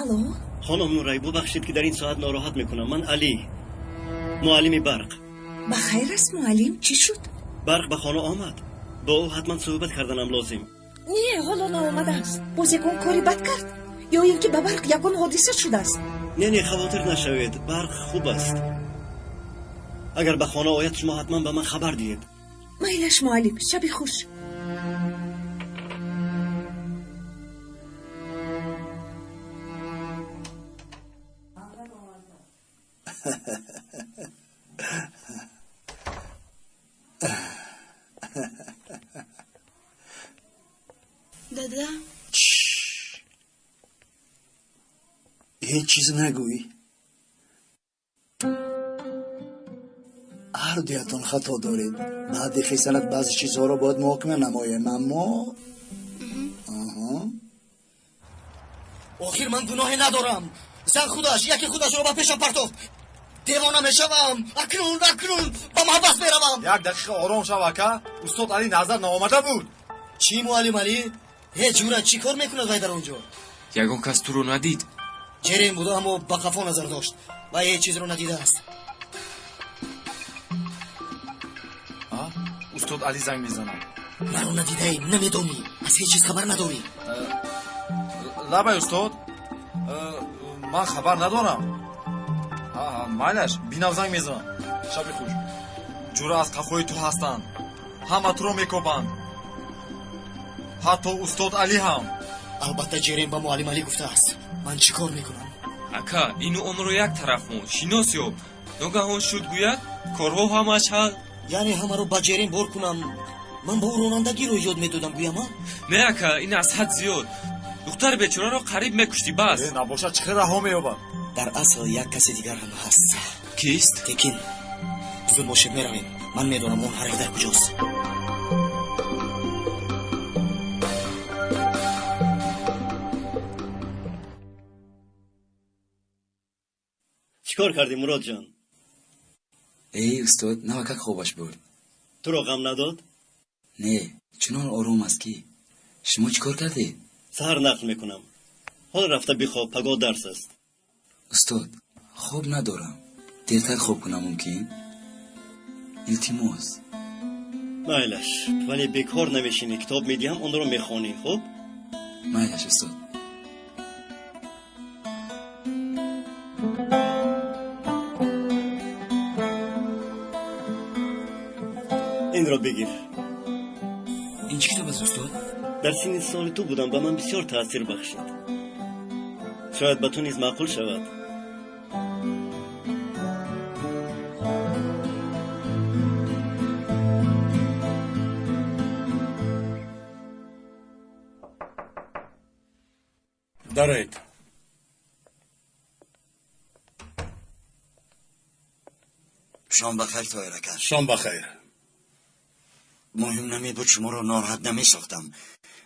Алло. Хонум Нурай, бубахшед, ки дар ин соат нороҳат мекунам. Ман Алӣ, муаллими барқ. Ба хайр аст, муаллим, чӣ шуд? Барқ ба хона омад? Бо ӯ ҳатман суҳбат карданам лозим. Не, ҳоло наомадааст. Боз ягон кори бад кард ё ин ки ба барқ ягон ҳодиса шудааст? Не, не, хавотир нашавед, барқ хуб аст. Агар ба хона ояд, шумо ҳатман ба ман хабар диҳед. Майлаш, муаллим, шаби хуш. Дада. Ҳеҷ чиз нагӯй. Ҳар дуятон хато доред. Баъди хисанат баъзе чизҳоро бояд муҳокима намоем, аммо Охир ман гуноҳе надорам. Зан худаш яке худашро ба пешам партофт. Девона мешавам акнун, акнун ба маҳбас меравам. Як дақиқа ором шав, ака. Устод Али назар наомада буд. Чӣ, муаллим Алӣ? Ҳе, ҷура, чӣ кор мекунад вай дар он ҷо? Ягон кас туро надид? Ҷерин буда, аммо ба қафо назар дошт ва ҳеҷ чизро надидааст. Устод Али занг мезанад. Маро надидаӣ, намедонӣ, аз ҳеҷ чиз хабар надорӣ. Лабай, устод, ман хабар надорам. Майлаш, бинав, занг мезанам. Шаби хуш. Ҷура, аз қафои ту ҳастанд, ҳама туро мекобанд, ҳатто устод Алӣ ҳам. Албатта Ҷерин ба муаллим Алӣ гуфтааст. Ман чӣ кор мекунам? Ака, ину онро як тараф мон, шинос ёб. Ногаҳон шуд гӯяд, корҳо ҳамаш ҳал. Яъне ҳамаро ба Ҷерин бор кунам? Ман ба ӯ ронандагиро ёд медодам, гӯям, а? Не, ака, ин аз ҳад зиёд. Духтари бечораро қариб мекуштӣ, бас. Набошад, чӣ хел раҳо меёбад? Дар асл як каси дигар ҳам ҳаст. Кист? Текин. Зуд бошед, меравем. Ман медонам он ҳариф дар куҷост. Чӣ кор кардӣ, Муродҷон? Эй, устод, навакак хобаш бурд. Туро ғам надод? Не, чунон ором аст ки. Шумо чӣ кор кардед? Саҳар нақл мекунам. Ҳоло рафта бихоб, пагоҳ дарс аст. Устод, хоб надорам. Дертар хоб кунам мумкин? Илтимос. Майлаш, вале бекор намешинӣ. Китоб медиҳам, онро мехонӣ, хуб? Майлаш, устод. Инро бигир. Ин чӣ китоб аст, устод? Дар синни соли ту будам, ба ман бисёр таъсир бахшид. Шояд ба ту низ маъқул шавад. Дароед. Шом бахайр, Тоҳир ака. Шом бахайр. Муҳим намебуд, шуморо нороҳат намесохтам.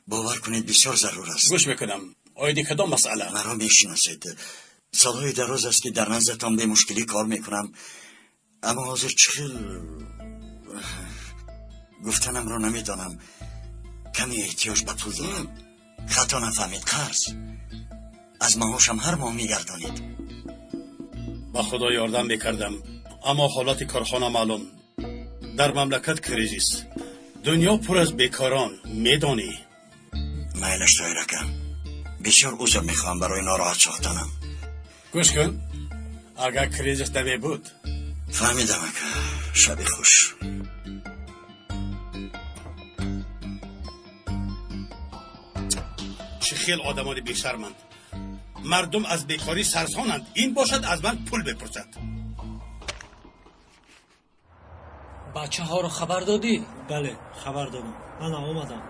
Бовар кунед, бисёр зарур аст. Гӯш мекунам. Оиди кадом масъала? Маро мешиносед. Солҳои дароз аст, ки дар наздатон бемушкилӣ кор мекунам, аммо ҳозир чӣ хел гуфтанамро намедонам. Каме эҳтиёҷ ба пул дорам. Хато нафаҳмед, қарз. Аз маошам ҳар моҳ мегардонед. Ба худо, ёрдам мекардам, аммо ҳолати корхона маълум. Дар мамлакат кризис, дунё пур аз бекорон, медонӣ. Майлаш, Тоҳир ака, бисёр узр мехоҳам барои нороҳат сохтанам. Гӯш кун, агар кризис намебуд. Фаҳмидам, ака. Шаби хуш. Чӣ хел одамони бешарманд! Мардум аз бекорӣ сарсонанд, ин бошад аз ман пул мепурсад. Бачаҳоро хабар додӣ? Бале, хабар додам. Ана омадам.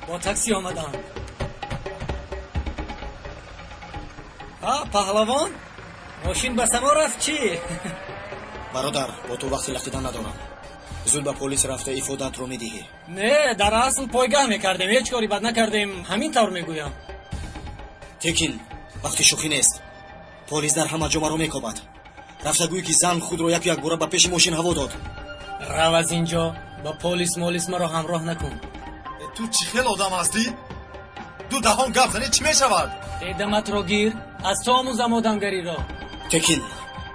Бо такси омаданд. А, паҳлавон, мошин ба само рафт чӣ? Бародар, бо ту вақти лахтидан надорам. Зуд ба полис рафта ифодаатро медиҳӣ. Не, дар асл пойгаҳ мекардем, ҳеҷ кори бад накардем, ҳамин тавр мегӯям. Текин, вақти шӯхӣ нест. Полис дар ҳама ҷо маро мекобад. Рафта гӯй, ки зан худро яку якбора ба пеши мошин ҳаво дод. Рав аз ин ҷо, ба полис молис маро ҳамроҳ накун. Ту чӣ хел одам ҳастӣ? Ду даҳон гап занӣ, чӣ мешавад? Дедаматро гир, аз ту омӯзам одамгариро. Текин,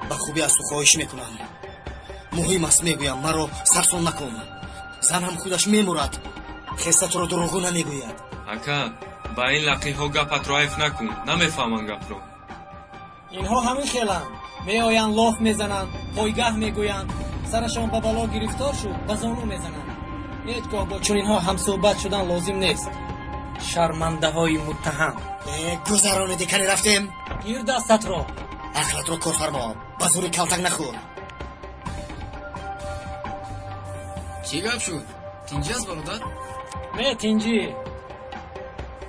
ба хубӣ аз ту хоҳиш мекунам. Муҳим аст, мегӯям, маро сарсон накун. Зан ҳам худаш мемурад, хеста туро дурӯғгӯ намегӯяд. Ака, ба ин лақиҳо гапатро айф накун, намефаҳманд гапро. Инҳо ҳамин хеланд, меоянд, лоф мезананд, пойгаҳ мегӯянд. Сарашон ба бало гирифтор шуд, ба зону мезананд. Ҳеҷ гоҳ бо чунинҳо ҳамсӯҳбат шудан лозим нест. Шармандаҳои муттаҳам. Гузарониди, кане рафтем. Гир дастатро. Ақлатро корфармо, ба зӯри калтак нахӯр. Чӣ гап шуд? Тинҷӣ аст, бародар? Не, тинҷӣ.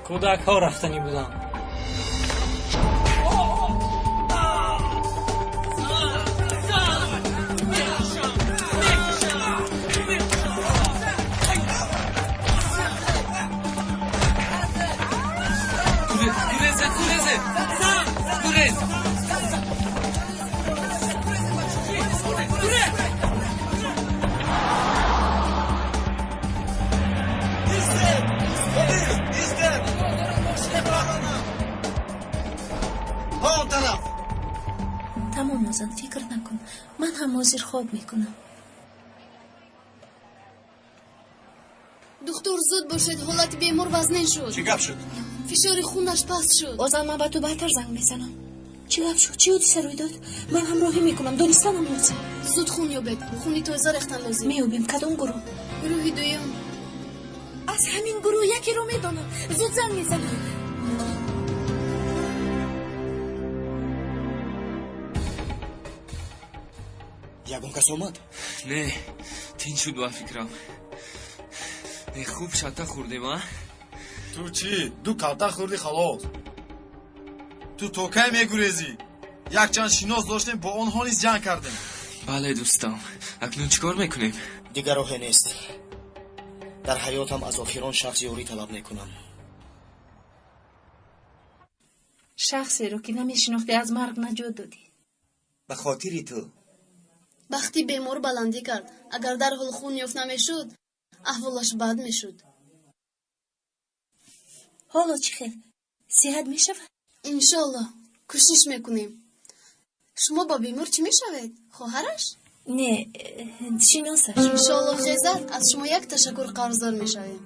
Кӯдакҳо рафтанӣ буданд. Гурезе, гурезе, гурез! Он тараф. Тамом, Озан, фикр накун. Ман ҳам ҳозир хоб мекунам. Духтур, зуд бошед, ҳолати бемор вазнин шуд. Чӣ гап шуд? Фишори хунаш паст шуд. Озан, ман ба ту баъдтар занг мезанам. Чӣ гап шуд? Чӣ ҳодиса рӯй дод? Ман ҳамроҳӣ мекунам, донистанам лозим. Зуд хун ёбед, хуни тоза рехтан лозим. Меёбем. Кадом гурӯҳ? Гурӯҳи дуюм. Аз ҳамин гурӯҳ якеро медонам, зуд занг мезанам. Ягон кас омад? Не, тинҷ шуд ба фикрам. Не, хуб шата хӯрдем, а? Ту чӣ, ду калтак хӯрдӣ, халос. Ту то кай мегурезӣ? Якчанд шинос доштем, бо онҳо низ ҷанг кардем. Бале, дӯстам, акнун чӣ кор мекунем? Дигар роҳе нест. Дар ҳаётам аз охирон шахс ёрӣ талаб мекунам. Шахсеро, ки намешинохтӣ, аз марг наҷот додӣ. Ба хотири ту. Бахти бемор баландӣ кард. Агар дарҳол хун ёфт намешуд, аҳволаш бад мешуд. Ҳоло чӣ хел, сиҳат мешавад? Иншоллоҳ, кӯшиш мекунем. Шумо бо бемор чӣ мешавед, хоҳараш? Не, шиносаш. Иншоллоҳ, хезад, аз шумо як ташаккур қарздор мешавем.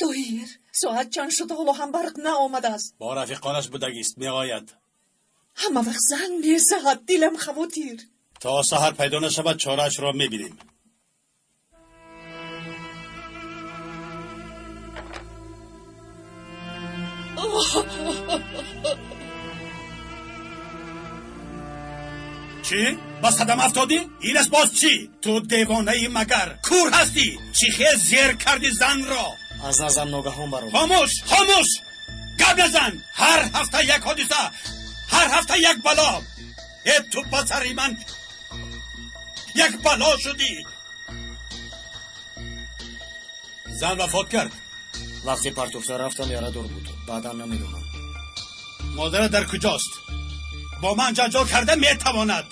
Тоҳир, соат чанд шуд, ҳоло ҳам барқ наомадааст. Бо рафиқонаш будагист, меояд. Ҳама вақт занг мезад, дилам хавотир. То саҳар пайдо нашавад, чораашро мебинем. Чӣ, ба садама афтодӣ? Ин аст боз чӣ? Ту девонаи магар кур ҳастӣ? Чӣ хел зер карди занро? Аз назам ногаҳон баромад. Хомӯш, хомӯш, гап назан! Ҳар ҳафта як ҳодиса, ҳар ҳафта як бало. Э, ту ба сари ман як бало шудӣ. Зан вафот кард? Вақте партофта рафтам, ярадор буд, баъдан намедонам. Модарат дар куҷост? Бо ман ҷанҷол карда метавонад,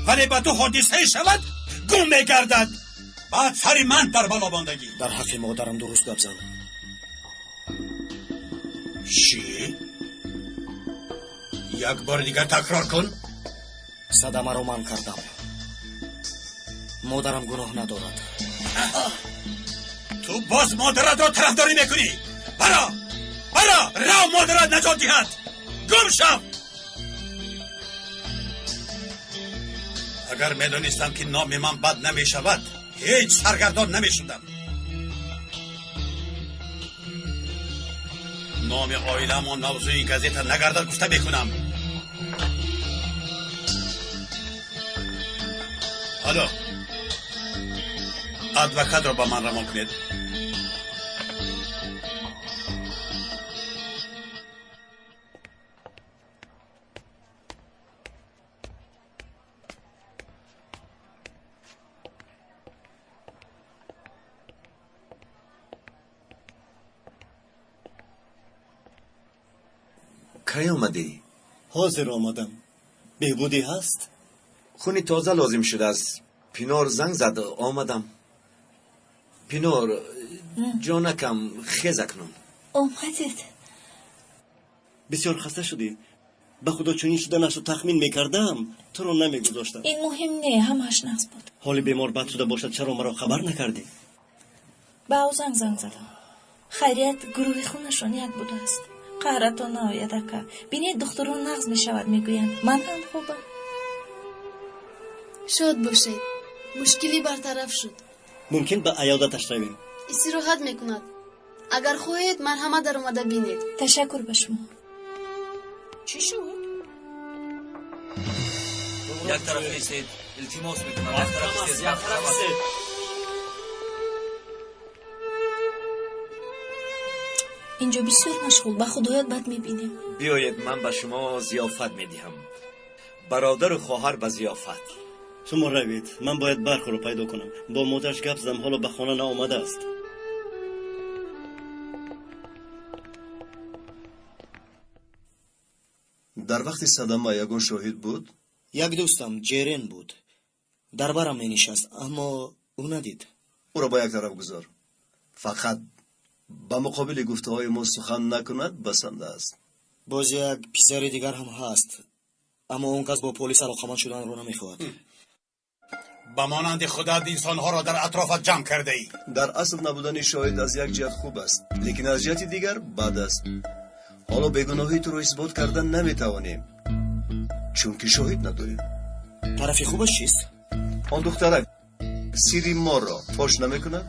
вале ба ту ҳодисае шавад, гум мегардад, баъд сари ман дар бало мондагӣ. Дар ҳаққи модарам дуруст гап зан. Чӣ? Як бори дигар такрор кун. Садамаро ман кардам. Модарам гуноҳ надорад. Ту боз модаратро тарафдорӣ мекунӣ? Баро, баро, рав, модарат наҷот диҳад. Гум шав. Агар медонистам, ки номи ман бад намешавад, ҳеҷ саргардон намешудам. Номи оиламон мавзӯи газета нагардад, гуфта мекунам. Алло, адвокатро ба ман равон кунед. Кай омадӣ? Ҳозир омадам. Беҳбудӣ ҳаст? Хуни тоза лозим шудааст. Пинор занг зад, омадам. Пинор ҷонакам, хез акнун. Омадед? Бисёр хаста шудӣ. Ба худо, чунин шуданашро тахмин мекардам, туро намегузоштам. Ин муҳим не, ҳамааш нағз буд. Ҳоли бемор бад шуда бошад, чаро маро хабар накардӣ? Ба ӯ занг задам. Хайрият, гурӯҳи хунашон як будааст. Қаҳратон наояд, ака. Бинед, духтурон нағз мешавад мегӯянд. Ман ҳам хубам. Шод бошед, мушкилӣ бартараф шуд. Мумкин ба аёдаташ равем? Истироҳат мекунад. Агар хоҳед, марҳамат, даромада бинед. Ташаккур ба шумо. Чӣ шуд? Як тараф истед, илтимос мекунам, як тараф истед, як тараф истед. Инҷо бисёр машғул, ба худоят, бад мебинем. Биёед, ман ба шумо зиёфат медиҳам. Бародару хоҳар ба зиёфат. Шумо равед, ман бояд Бархро пайдо кунам. Бо модараш гап задам, ҳоло ба хона наомадааст. Дар вақти садама ягон шоҳид буд? Як дӯстам Ҷерен буд, дар барам менишаст, аммо ӯ надид. Ӯро ба як тараф гузор. Фақат ба муқобили гуфтаҳои мо сухан накунад, басанда аст. Боз як писари дигар ҳам ҳаст, аммо он кас бо полис алоқаманд шуданро намехоҳад. Ба монанди худат инсонҳоро дар атрофат ҷамъ кардаӣ. Дар асл набудани шоҳид аз як ҷиҳат хуб аст, лекин аз ҷиҳати дигар бад аст. Ҳоло бегуноҳии туро исбот кардан наметавонем, чунки шоҳид надорем. Тарафи хубаш чист? Он духтарак сирри моро фош намекунад,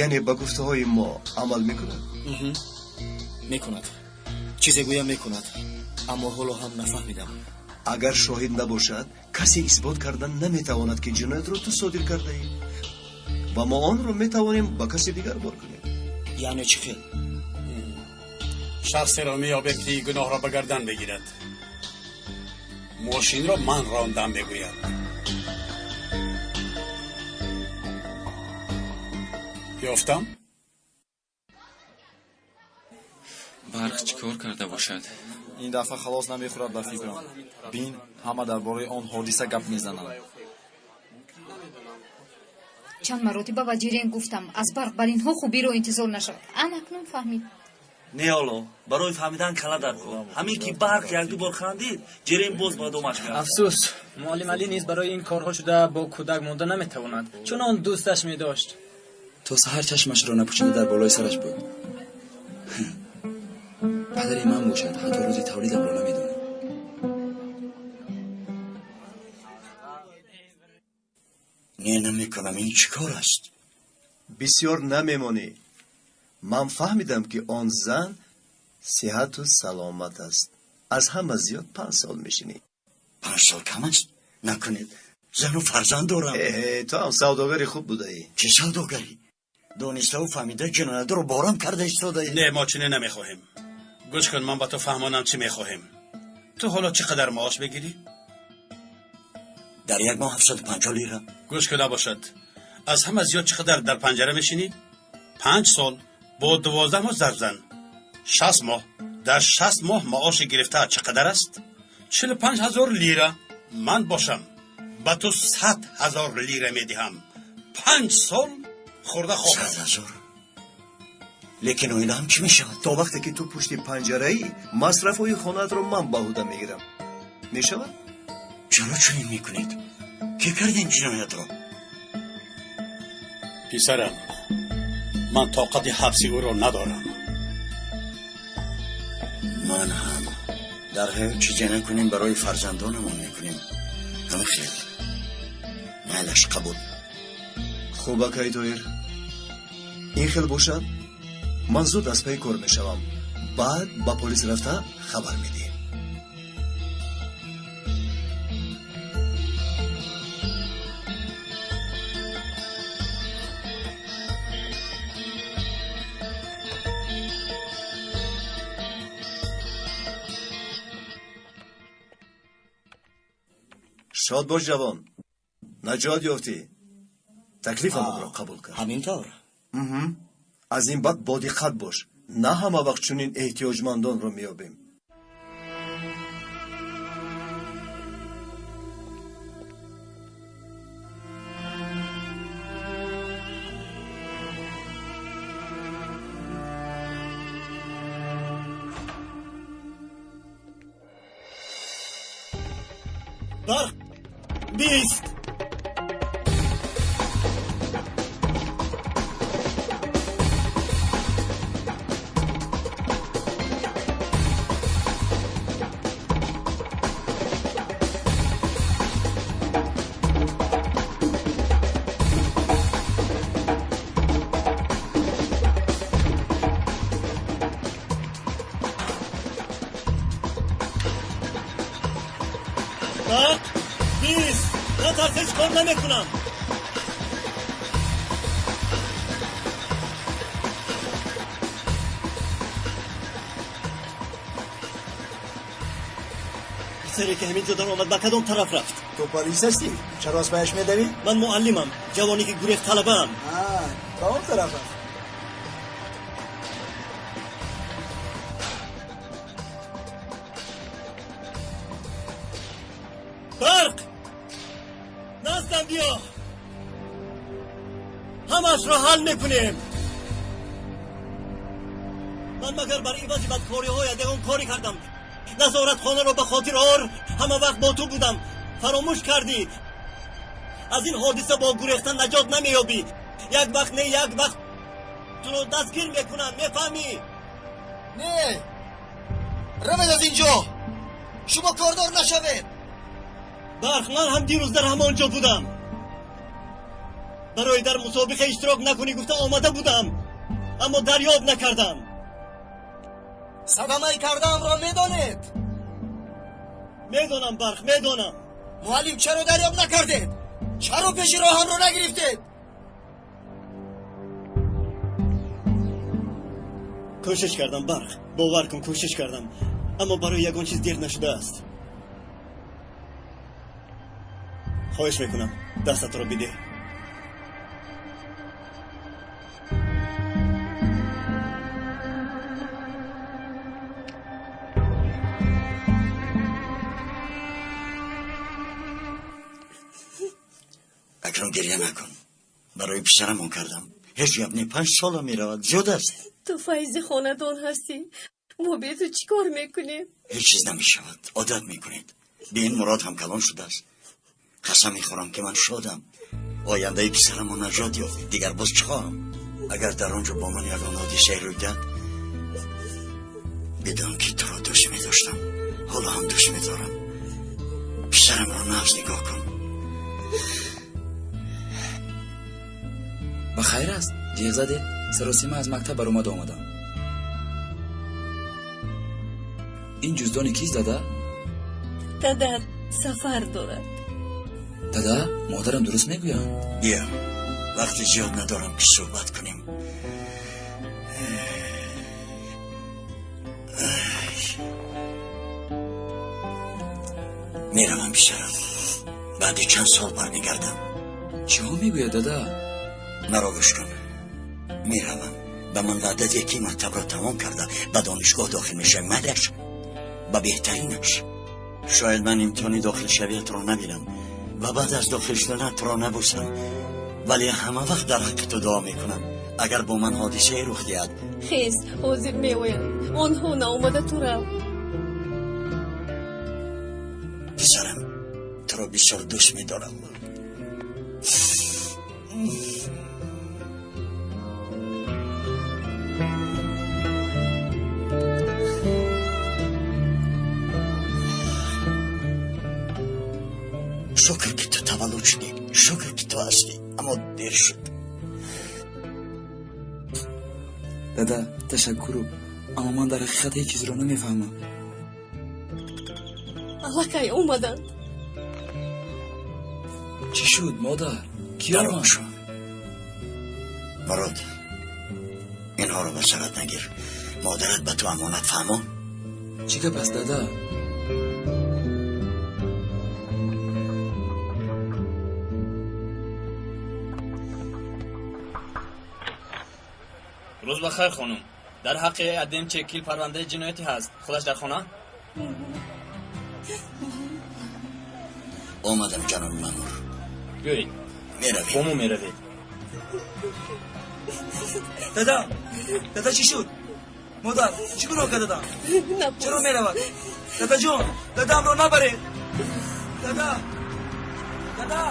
яъне ба гуфтаҳои мо амал мекунад. Мекунад, чизе гӯям мекунад, аммо ҳоло ҳам нафаҳмидам. Агар шоҳид набошад, касе исбот кардан наметавонад, ки ҷиноятро ту содир кардаӣ, ва мо онро метавонем ба каси дигар бор кунем. Яъне чӣ хел? Шахсеро меёбем, ки гуноҳро ба гардан бигирад. Мошинро ман рондам мегӯяд. Ёфтам. Барқ чӣ кор карда бошад? Ин дафъа халос намехӯрад, ба фикрам. Бин, ҳама дар бораи он ҳодиса гап мезананд. Чанд маротиба ба Ҷирен гуфтам, аз Барқ бар инҳо хубиро интизор нашавад. Ан акнун фаҳмид. Не, ҳоло барои фаҳмидан кала дар кор. Ҳамин ки Барқ якду бор хандид, Ҷерен боз ба домаш гашт. Афсӯс, муаллим Алӣ низ барои ин корҳо шуда бо кӯдак монда наметавонад, чунон дӯсташ медошт. То саҳар чашмашро напӯшида дар болои сараш буд. Падари ман бошад, ҳатто рӯзи тавлидамро намедонад. Не, намекунам. Ин чӣ кор аст? Бисёр намемонӣ. Ман фаҳмидам, ки он зан сиҳату саломат аст. Аз ҳама зиёд 5 сол мешинӣ. 5 сол кам аст. Накунед, зану фарзанд дорам. Э, ту ҳам савдогари хуб будаӣ. Чӣ савдогарӣ? Дониставу фаҳмида ҷиноятро борам карда истодаӣ. Не, мо чунин намехоҳем. Гӯш кун, ман ба ту фаҳмонам, чӣ мехоҳем. Ту ҳоло чӣ қадар маош мегирӣ? Дар як моҳ 750 лира. Гӯш кун, набошад, аз ҳама зиёд чӣ қадар дар панҷара мешинӣ? 5 сол бо 12 моҳ зарб зан, 60 моҳ. Дар 60 моҳ маоши гирифтаат чӣ қадар аст? 45 000 лира. Ман бошам, ба ту 100 000 лира медиҳам. 5 сол хӯрда хоб. 100 000? Лекин оилаам чӣ мешавад? То вақте ки ту пушти панҷараӣ, масрафҳои хонаатро ман ба ӯҳда мегирам. Мешавад? Чаро чунин мекунед? Кӣ кард ин ҷиноятро? Писарам, ман тоқати ҳабси ӯро надорам. Ман ҳам дар ҳаёт чизе накунем, барои фарзандонамон мекунем. Ҳама хел. Майлаш, қабул. Хуб, акай Тоир, ин хел бошад, ман зуд аз пайи кор мешавам, баъд ба полис рафта хабар медиҳем. Шод бош, ҷавон, наҷот ёфтӣ. Таклифамонро қабул кард. Ҳамин тавр. Аз ин баъд бодиққат бош, на ҳама вақт чунин эҳтиёҷмандонро меёбем. Барқ бист. Барқ бист. Натарс, ҳеҷ кор намекунам. Писаре ки ҳамин ҷо даромад, ба кадом тараф рафт? Ту полис ҳастӣ, чаро аз паяш медавӣ? Ман муаллимам, ҷавоне ки гурехт талабаам. Ба он тараф рафт. Барқ, наздам биё, ҳамаашро ҳал мекунем. Ман магар бар ивази бадкориҳоят ягон корӣ кардам? Назоратхонаро ба хотир ор, ҳама вақт бо ту будам, фаромӯш кардӣ. Аз ин ҳодиса бо гурехтан наҷот намеёбӣ. Як вақт не, як вақт туро дастгир мекунам, мефаҳмӣ? Не, равед аз ин ҷо, шумо кордор нашавед. Барқ, ман ҳам дирӯз дар ҳамон ҷо будам. Барои дар мусобиқа иштирок накунӣ гуфта омада будам, аммо дарёб накардам. Садамаи кардаамро медонед? Медонам, Барқ, медонам. Муаллим, чаро дарёб накардед? Чаро пеши роҳамро нагирифтед? Кӯшиш кардам, Барқ, бовар кун, кӯшиш кардам, аммо барои ягон чиз дер нашудааст. Хоҳиш мекунам, дастатро бидеҳ. Акнун гирья накун. Барои писарамон кардам. Ҳеҷ гап не, 5 сола меравад, зиёд аст. Ту файзи хонадон ҳастӣ, мо бе ту чӣ кор мекунем? Ҳеҷ чиз намешавад, одат мекунед. Бин, Мурод ҳам калон шудааст. Қасам мехӯрам, ки ман шодам. Ояндаи писарамон наҷот ёфт. Дигар боз чӣ хоҳам? Агар дар он ҷо бо ман ягон ҳодисае рӯй диҳад, бидон ки туро дӯст медоштам, ҳоло ҳам дӯст медорам. Писарамро нағз нигоҳ кун. Ба хайр аст, ҷеғ заде? Саросима аз мактаб баромада омадам. Ин ҷуздони кист, дада? Дадат сафар дорад. Дада, модарам дуруст мегӯянд? Биё, вақти зиёд надорам, ки суҳбат кунем. Меравам, писарам, баъди чанд сол бармегардам. Чиҳо мегӯяд, дада? Маро гӯш кун, меравам. Ба ман ваъда деҳ, ки мактабро тамом карда ба донишгоҳ дохил мешавӣ. Майлаш, ба беҳтаринаш. Шояд ман имтиҳони дохилшавиятро набинам ва баъд аз дохил шуданат туро набӯсам, вале ҳама вақт дар ҳаққи ту дуо мекунам. Агар бо ман ҳодисае рух диҳад. Хез, ҳозир меоянд онҳо. Наомада ту рав. Писарам, туро бисёр дӯст медорам. Шукр ки ту таваллуд шудӣ, шукр ки ту ҳастӣ, аммо дер шуд. Дада, ташаккуру, аммо ман дар ҳақиқат ҳеҷ чизро намефаҳмам. Аллакай омаданд. Чӣ шуд, модар? Кӣ омад? Мурод, инҳоро ба сарат нагир. Модарат ба ту амонат, фаҳмо? Чӣ гап аст, дада? Рӯз ба хайр, хонум. Дар ҳаққи Адем Чекил парвандаи ҷиноятӣ ҳаст. Худаш дар хона? Омадам, ҷаноби маъмур. Биёед. Меравем. Бо мо меравед. Дада, дада, чӣ шуд? Модар, чӣ гуноҳ кард дадам? Чаро меравад? Дадаҷон, дадамро набаред. Дада, дада.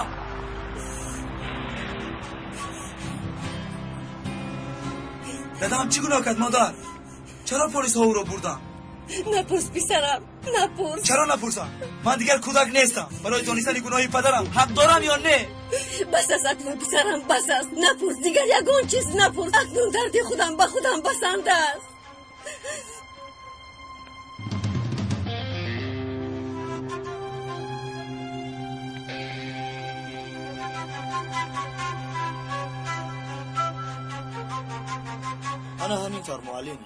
Дадам чӣ гуноҳ кард, модар? Чаро полисҳо ӯро бурданд? Напурс, писарам, напурс. Чаро напурсам? Ман дигар кӯдак нестам. Барои донистани гуноҳи падарам ҳақ дорам ё не? Бас аст акнун, писарам, бас аст. Напурс, дигар ягон чиз напурс. Акнун дарди худам ба худам басанда аст. Ана ҳамин тавр, муаллим.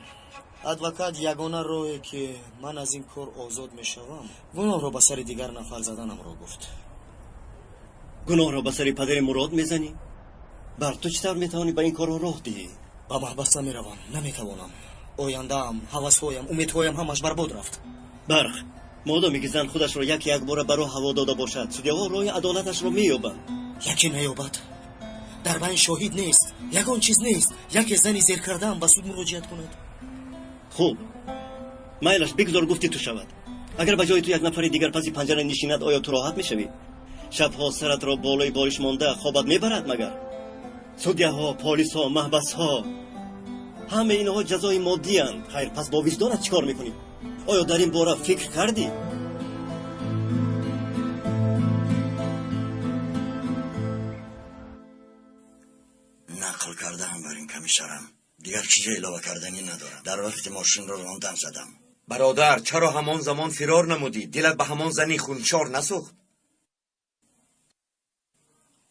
Адвокат ягона роҳе ки ман аз ин кор озод мешавам, гуноҳро ба сари дигар нафар заданамро гуфт. Гуноҳро ба сари падари Мурод мезанӣ? Бар ту чӣ тавр метавонӣ ба ин корро роҳ диҳӣ? Ба маҳбас намеравам, наметавонам. Ояндаам, ҳавасҳоям, умедҳоям ҳамаш барбод рафт. Барқ, модоме ки зан худашро яке якбора ба роҳ ҳаво дода бошад, судяҳо роҳи адолаташро меёбанд. Яке наёбад. Дар байн шоҳид нест, ягон чиз нест. Яке зани зер кардаам ба суд муроҷиат кунад. Хуб, майлаш, бигзор гуфти ту шавад. Агар ба ҷои ту як нафари дигар паси панҷара нишинад, оё ту роҳат мешавӣ? Шабҳо саратро болои болиш монда хобат мебарад магар? Судяҳо, полисҳо, маҳбасҳо, ҳамаи инҳо ҷазои моддиянд. Хайр, пас бо виҷдонат чӣ кор мекунӣ? Оё дар ин бора фикр кардӣ? Нақл кардаам бар ин комиссарам. Дигар чизе илова карданӣ надорам. Дар вақти мошинро рондан задам. Бародар, чаро ҳамон замон фирор намудӣ? Дилат ба ҳамон зани хуншор насӯхт?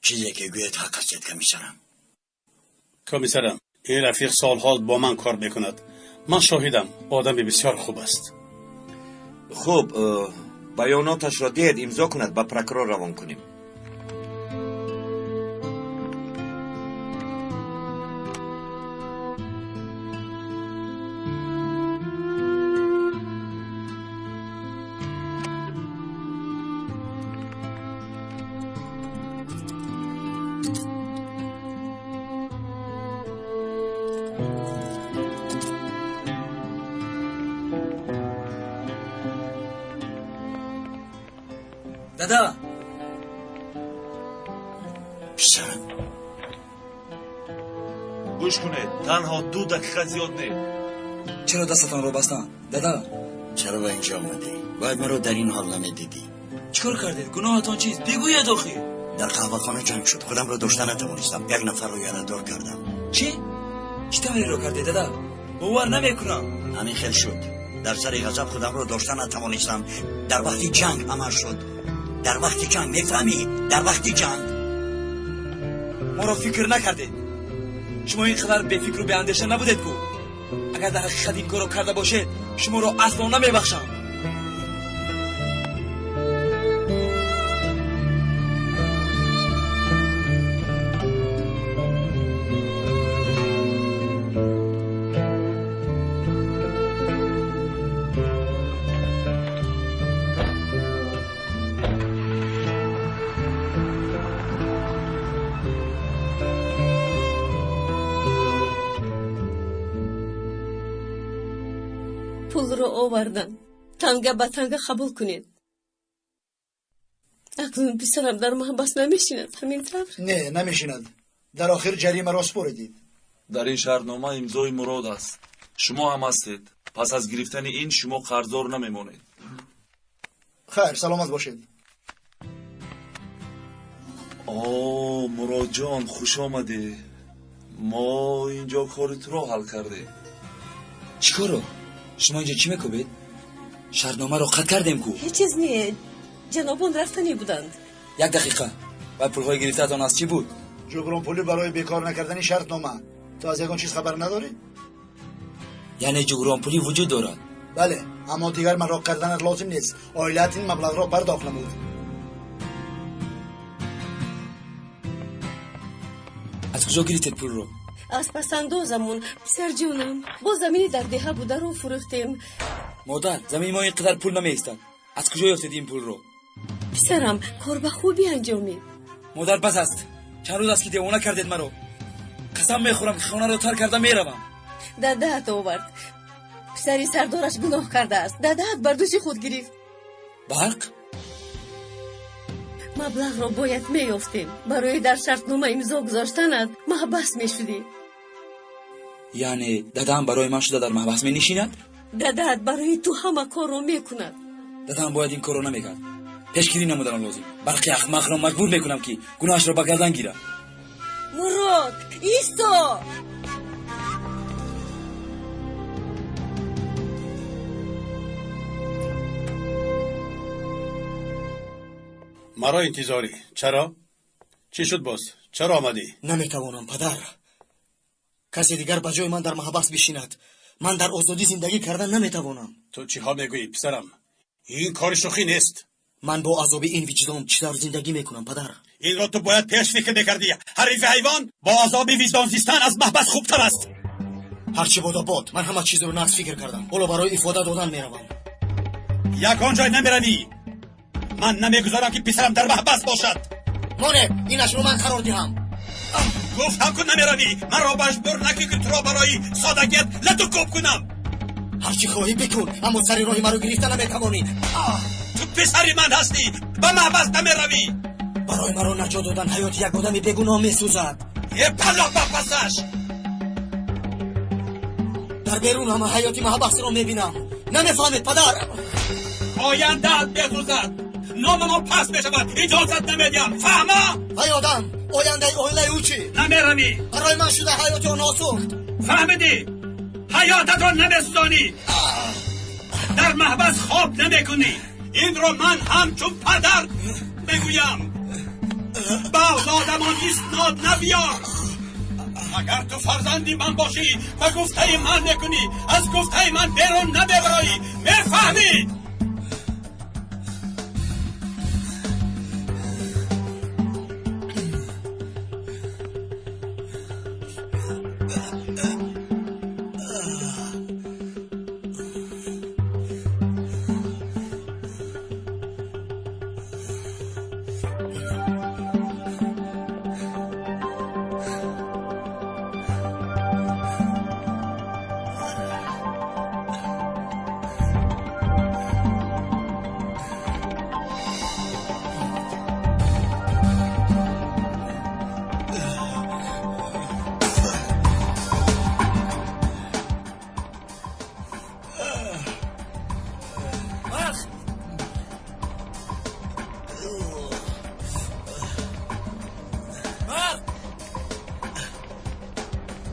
Чизе ки гӯед ҳақ ҳастед, комиссарам. Комиссарам, ин рафиқ солҳо бо ман кор мекунад. Ман шоҳидам, одами бисёр хуб аст. Хуб, баёноташро диҳед, имзо кунад, ба прокурор равон кунем. Дада, писарам, гӯш кунед, танҳо 2 дақиқа зиёд не. Чаро дастатонро бастанд, дада? Чаро ба инҷо омадӣ? Бояд маро дар ин ҳол намедидӣ. Чӣ кор кардед? Гуноҳатон чист? Бигӯед охир. Дар қаҳвахона ҷанг шуд. Худамро дошта натавонистам. Як нафарро ярадор кардам. Чӣ? Чӣ тавреро кардед, дада? Бовар намекунам. Ҳамин хел шуд. Дар сари ғазаб худамро дошта натавонистам. Дар вақти ҷанг ҳама шуд. Дар вақти ҷанг, мефаҳмӣ? Дар вақти ҷанг. Моро фикр накардед. Шумо ин қадар бефикру беандеша набудед ку. Агар дар ҳақиқат ин корро карда бошед, шуморо асло намебахшам. Пулро овардам. Танга ба танга қабул кунед. Акнун писарам дар маҳбас намешинад, ҳамин тавр? Не, намешинад. Дар охир ҷаримаро супоридед. Дар ин шартнома имзои Мурод аст. Шумо ҳам ҳастед. Пас аз гирифтани ин шумо қарздор намемонед. Хайр, саломат бошед. О, Муродҷон, хуш омадӣ. Мо инҷо кори туро ҳал кардем. Чӣ корро? Шумо инҷо чӣ мекӯбед? Шартномаро қатъ кардем ку. Ҳеҷ чиз не, ҷанобон рафтанӣ буданд. Як дақиқа. Вай пулҳои гирифтаатон аз чӣ буд? Ҷубронпулӣ барои бекор накардани шартнома. Ту аз ягон чиз хабар надорӣ? Яъне ҷубронпулӣ вуҷуд дорад? Бале, аммо дигар мароқ карданат лозим нест. Оилаат ин маблағро пардохт намуд. Аз куҷо гирифтед пулро? Аз пасандозамон, писарҷонам. Бо замини дар деҳа бударо фурӯхтем. Модар, замини мо ин қадар пул намеистад. Аз куҷо ёфтед ин пулро? Писарам, кор ба хубӣ анҷомид. Модар, бас аст. Чанд рӯз аст ки девона кардед маро. Қасам мехӯрам ки хонаро тарк карда меравам. Дадаат овард. Писари сардораш гуноҳ кардааст. Дадаат бар дӯши худ гирифт. Барқ? Маблағро бояд меёфтем. Барои дар шартнома имзо гузоштанат маҳбас мешудӣ. Яъне дадаам барои ман шуда дар маҳбас менишинад? Дадаат барои ту ҳама корро мекунад. Дадаам бояд ин корро намекард. Пешгирӣ намуданам лозим. Барқи ахмақро маҷбур мекунам ки гуноҳашро ба гардан гирад. Мурод, исто! Маро интизорӣ. Чаро? Чӣ шуд боз? Чаро омадӣ? Наметавонам, падар. Касе дигар ба ҷои ман дар маҳбас бишинад. Ман дар озодӣ зиндагӣ кардан наметавонам. Ту чиҳо мегӯӣ, писарам? Ин кори шӯхӣ нест. Ман бо азоби ин виҷдон чӣ тавр зиндагӣ мекунам, падар? Инро ту бояд пеш фикр мекардӣ. Ҳарифи ҳайвон бо азоби виҷдон зистан аз маҳбас хубтар аст. Ҳарчи бодо бод, ман ҳама чизро нағз фикр кардам. Ҳоло барои ифода додан меравам. Ягон ҷой намеравӣ. Ман намегузорам ки писарам дар маҳбас бошад. Монед, инашро ман қарор диҳам. Гуфтам ку намеравӣ. Маро маҷбур накун ки туро барои содагият лату кӯб кунам. Ҳарчи хоҳӣ бикун, аммо сари роҳи маро гирифта наметавонӣ. Ту писари ман ҳастӣ, ба маҳбас намеравӣ. Барои маро наҷот додан ҳаёти як одами бегуноҳ месӯзад. Е палло ба пасаш. Дар берун ҳама ҳаёти маҳбасро мебинам. Намефаҳмед, падар? Ояндаат месӯзад. Номамон паст мешавад. Иҷозат намедиҳам. Фаҳма? Ай одам, ояндаи оилаи ӯ чӣ? Намеравӣ. Барои ман шуда ҳаёти онҳо сӯхт. Фаҳмидӣ? Ҳаётатро намесӯзонӣ. Дар маҳбас хоб намекунӣ. Инро ман ҳамчун падар мегӯям. Ба авлодамон иснод набиёр. Агар ту фарзанди ман бошӣ, ба гуфтаи ман мекунӣ, аз гуфтаи ман берун намебароӣ. Мефаҳмӣ?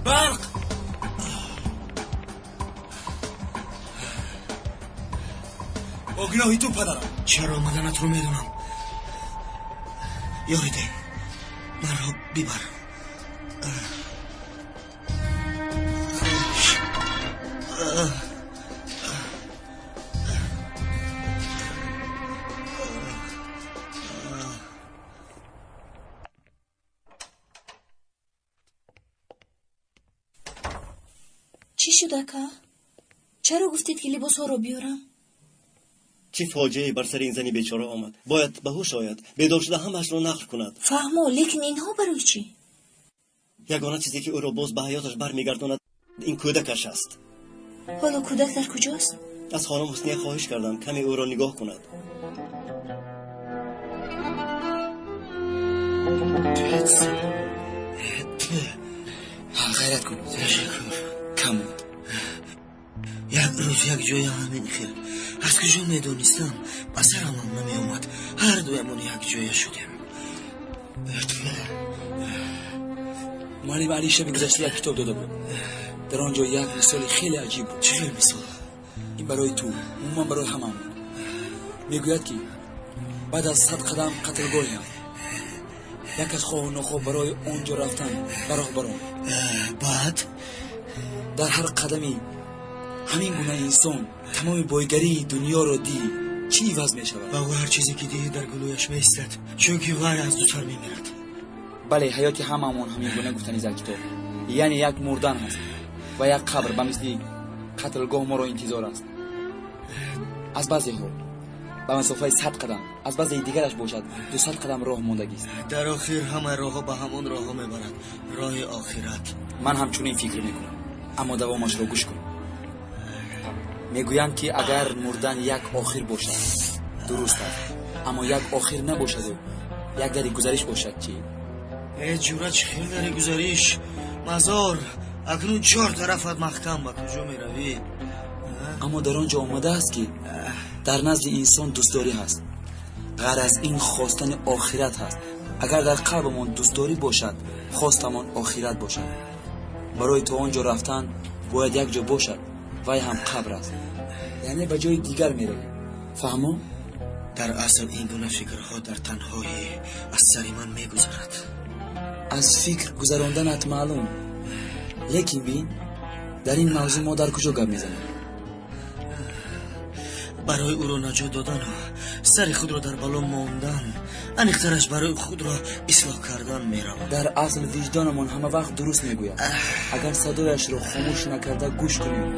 Барқ! Бо гуноҳи ту, падарам. Чаро омаданатро медонам. Ёрӣ деҳ, маро бибар. Чӣ шуд, ака? Чаро гуфтед ки либосҳоро биёрам? Чӣ фоҷиае бар сари ин зани бечора омад. Бояд ба ҳуш ояд, бедор шуда ҳамаашро нақл кунад. Фаҳмо, лекин инҳо барои чӣ? Ягона чизе ки ӯро боз ба ҳаёташ бармегардонад ин кӯдакаш аст. Ҳоло кӯдак дар куҷост? Аз хонум Ҳусния хоҳиш кардам каме ӯро нигоҳ кунад. Ғайрат кун. Ташаккур. Кам буд. Як рӯз як ҷоя ҳамин хел. Аз куҷо медонистам, ба сарамам намеомад. Ҳар дуямон як ҷоя шудем. Муаллим Али шаби гузашта як китоб дода буд. Дар он ҷо як мисоли хеле аҷиб буд. Чӣ хел мисол? Ин барои ту, умуман барои ҳамаамон. Мегӯяд, ки баъд аз 100 қадам қатлгоҳеам. Як аз хоҳу нохоҳ барои он ҷо рафтан ба роҳ баром. Баъд? Дар ҳар қадами ҳамин гуна инсон тамоми бойгарии дунёро дид, чӣ иваз мешавад? Ба ӯ ҳар чизе ки дид дар гулӯяш меистад, чунки вай аз ду сар мемирад. Бале, ҳаёти ҳамаамон ҳамин гуна гуфтани дар китоб. Яъне як мурдан ҳаст ва як қабр ба мисли қатлгоҳ моро интизор аст. Аз баъзеҳо ба масофаи 100 қадам, аз баъзеи дигараш бошад 200 қадам роҳ мондагист. Дар охир ҳамаи роҳҳо ба ҳамон роҳҳо мебарад, роҳи охират. Ман ҳамчунин фикр мекунам, аммо давомашро гӯш кун. Мегӯянд, ки агар мурдан як охир бошад, дуруст аст, аммо як охир набошаду як дари гузариш бошад чӣ? Э, ҷура, чӣ хел дари гузариш? Мазор акнун чор тарафат маҳкам, ба куҷо меравӣ? Аммо дар он ҷо омадааст, ки дар назди инсон дӯстдорӣ ҳаст, ғайр аз ин хостани охират ҳаст. Агар дар қалбамон дӯстдорӣ бошад, хостамон охират бошад. Барои то он ҷо рафтан бояд як ҷо бошад, вай ҳам қабр аст. Яъне ба ҷои дигар меравӣ. Фаҳмо? Дар асл ин гуна фикрҳо дар танҳоӣ аз сари ман мегузарад. Аз фикр гузаронданат маълум. Лекин бин, дар ин мавзӯъ мо дар куҷо гап мезанем? Барои ӯро наҷот додану сари худро дар бало мондан, аниқтараш барои худро ислоҳ кардан меравам. Дар асл виҷдонамон ҳама вақт дуруст мегӯяд, агар садояшро хомӯш накарда гӯш кунем.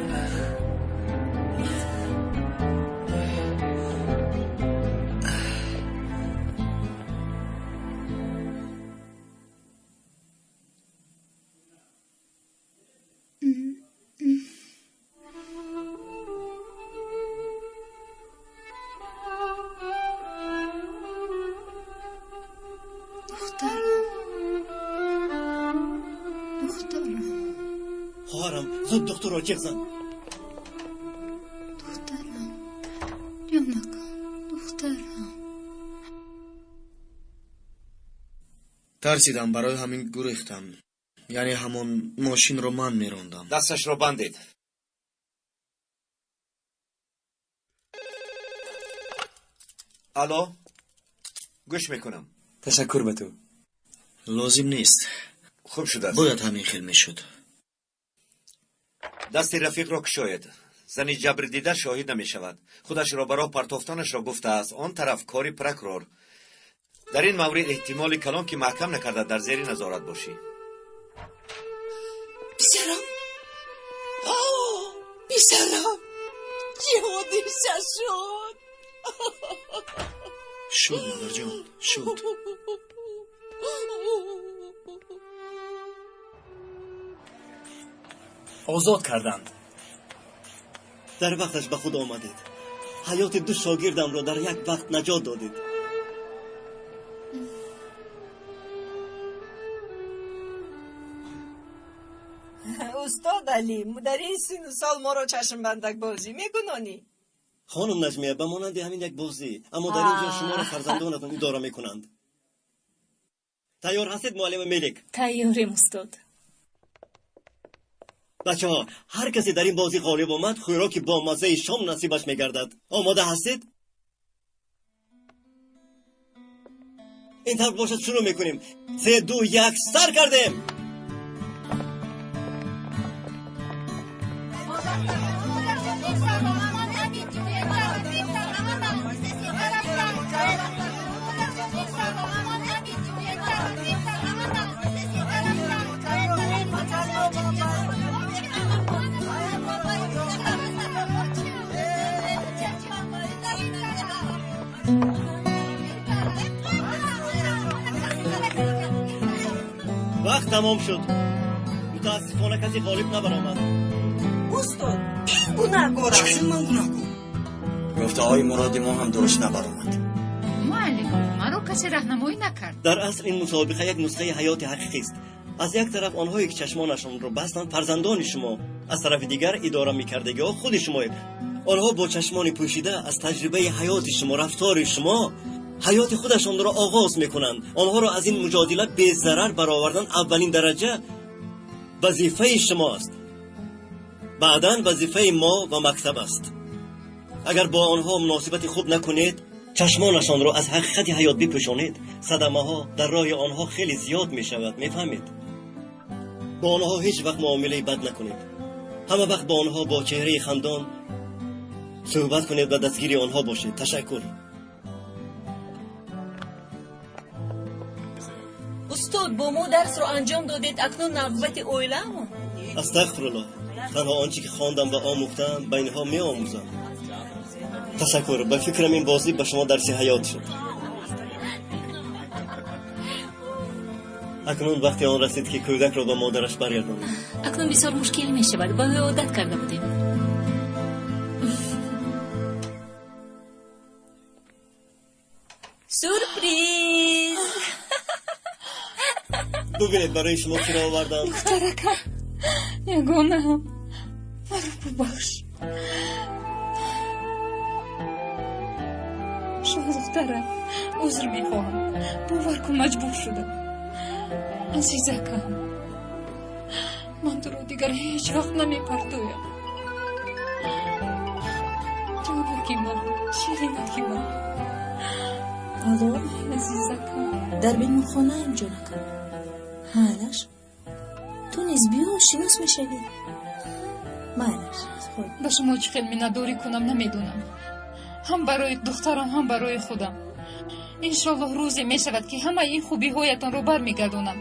Хоҳарам, зуд духтурро ҷиғ зан. Духтарам, ҷонакам, духтарам. Тарсидам, барои ҳамин гурехтам. Яъне ҳамон мошинро ман мерондам. Дасташро бандед. Алло, гӯш мекунам. Ташаккур ба ту. Лозим нест. Хуб шудааст. Бояд ҳамин хел мешуд. Дасти рафиқро кушоед. Зани ҷабрдида шоҳид намешавад. Худашро ба роҳ партофтанашро гуфтааст. Он тараф кори прокурор. Дар ин маврид эҳтимоли калон, ки маҳкам накарда дар зери назорат бошӣ. Писарам, писарам, чӣ ҳодиса шуд? Шуд, модарҷон, шуд. Озод карданд. Дар вақташ ба худ омадед. Ҳаёти ду шогирдамро дар як вақт наҷот додед. Устод Алӣ, дар ин сину сол моро чашмбандакбозӣ мекунонӣ? Хонум Наҷмия, ба монанди ҳамин як бозӣ, аммо дар ин ҷо шуморо фарзандонатон идора мекунанд. Тайёр ҳастед, муаллима Мелик? Тайёрем, устод. Бачаҳо, ҳар касе дар ин бозӣ ғолиб омад, хӯроки бомаззаи шом насибаш мегардад. Омода ҳастед? Ин тавр бошад, шурӯъ мекунем. Се, ду, як, сар кардем. Вақт тамом шуд. Мутаассифона, касе ғолиб набаромад. Устод, ин гунаҳкор аст. Чӣ ман гунаҳкор? Гуфтаҳои муроди мо ҳам дуруст набаромад. Муаллим, маро касе роҳнамоӣ накард. Дар асл ин мусобиқа як нусхаи ҳаёти ҳақиқист. Аз як тараф онҳое ки чашмонашонро бастанд фарзандони шумо, аз тарафи дигар идора мекардагиҳо худи шумоед. Онҳо бо чашмони пӯшида аз таҷрибаи ҳаёти шумо, рафтори шумо ҳаёти худашонро оғоз мекунанд. Онҳоро аз ин муҷодила безарар баровардан аввалин дараҷа вазифаи шумост. Баъдан вазифаи мо ва мактаб аст. Агар бо онҳо муносибати хуб накунед, чашмонашонро аз ҳақиқати ҳаёт бипӯшонед, садамаҳо дар роҳи онҳо хеле зиёд мешавад. Мефаҳмед? Бо онҳо ҳеҷ вақт муомилаи бад накунед. Ҳама вақт бо онҳо бо чеҳраи хандон суҳбат кунед ва дастгири онҳо бошед. Ташаккур. Устод, бо мо дарсро анҷом додед, акнун навбати оилаамон. Астағфируллоҳ. Танҳо он чӣ ки хондам ва омӯхтам ба инҳо меомӯзам. Ташаккур. Ба фикрам ин бозӣ ба шумо дарси ҳаёт шуд. Акнун вақти он расид ки кӯдакро ба модараш баргардонем. Акнун бисёр мушкил мешавад, ба ӯ одат карда будем. Сюрприз! Бубинед, барои шумо чиро овардам. Духтаракам, ягонаам, маро бубахш. Шоҳдухтарам, узр мехоҳам. Бовар кун, маҷбур шудам. Азизакам, ман туро дигар ҳеҷ вақт намепартоям. Ҷонаки ман, ширинаки ман. Алло, азизакам. Дар беморхонаем, ҷонакам. Майлаш, ту низ биё, шинос мешавӣ. Майлаш. Ба шумо чӣ хел миннатдорӣ кунам намедонам. Ҳам барои духтарам, ҳам барои худам. Иншоллоҳ рӯзе мешавад ки ҳамаи ин хубиҳоятонро бармегардонам.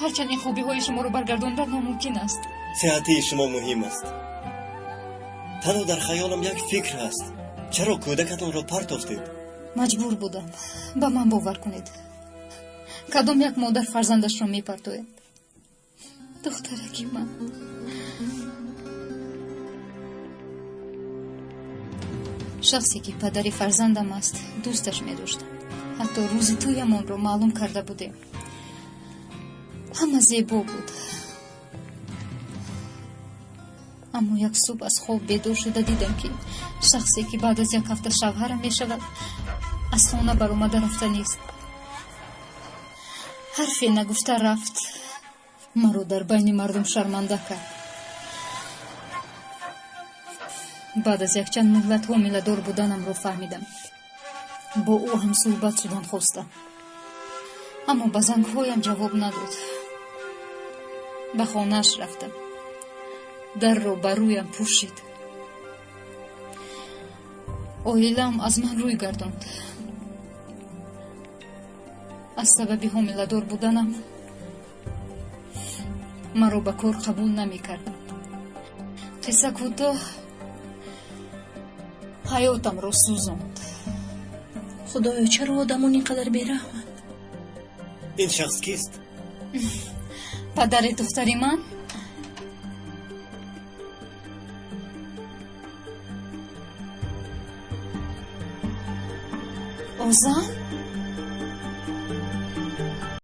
Ҳарчанд ин хубиҳои шуморо баргардондан номумкин аст. Сиҳатии шумо муҳим аст. Танҳо дар хаёлам як фикр ҳаст. Чаро кӯдакатонро партофтед? Маҷбур будам. Ба ман бовар кунед. Кадом як модар фарзандашро мепартояд? Духтараки ман. Шахсе ки падари фарзандам аст, дӯсташ медоштам. Ҳатто рӯзи тӯямонро маълум карда будем. Ҳама зебо буд. Аммо як субҳ аз хоб бедор шуда дидам, ки шахсе ки баъд аз як ҳафта шавҳарам мешавад, аз хона баромада рафта нест. Ҳарфе нагуфта рафт. Маро дар байни мардум шарманда кард. Баъд аз якчанд муҳлат ҳомиладор буданамро фаҳмидам. Бо ӯ ҳамсӯҳбат шудан хостам, аммо ба зангҳоям ҷавоб надод. Ба хонааш рафтам. Дарро ба рӯям пӯшид. Оилаам аз ман рӯй гардонд. Аз сабаби ҳомиладор буданам маро ба кор қабул намекарданд. Қисса кӯтоҳ, ҳаётамро сӯзонд. Худоё, чаро одамон ин қадар бераҳманд? Ин шахс кист? Падари духтари ман. Озан?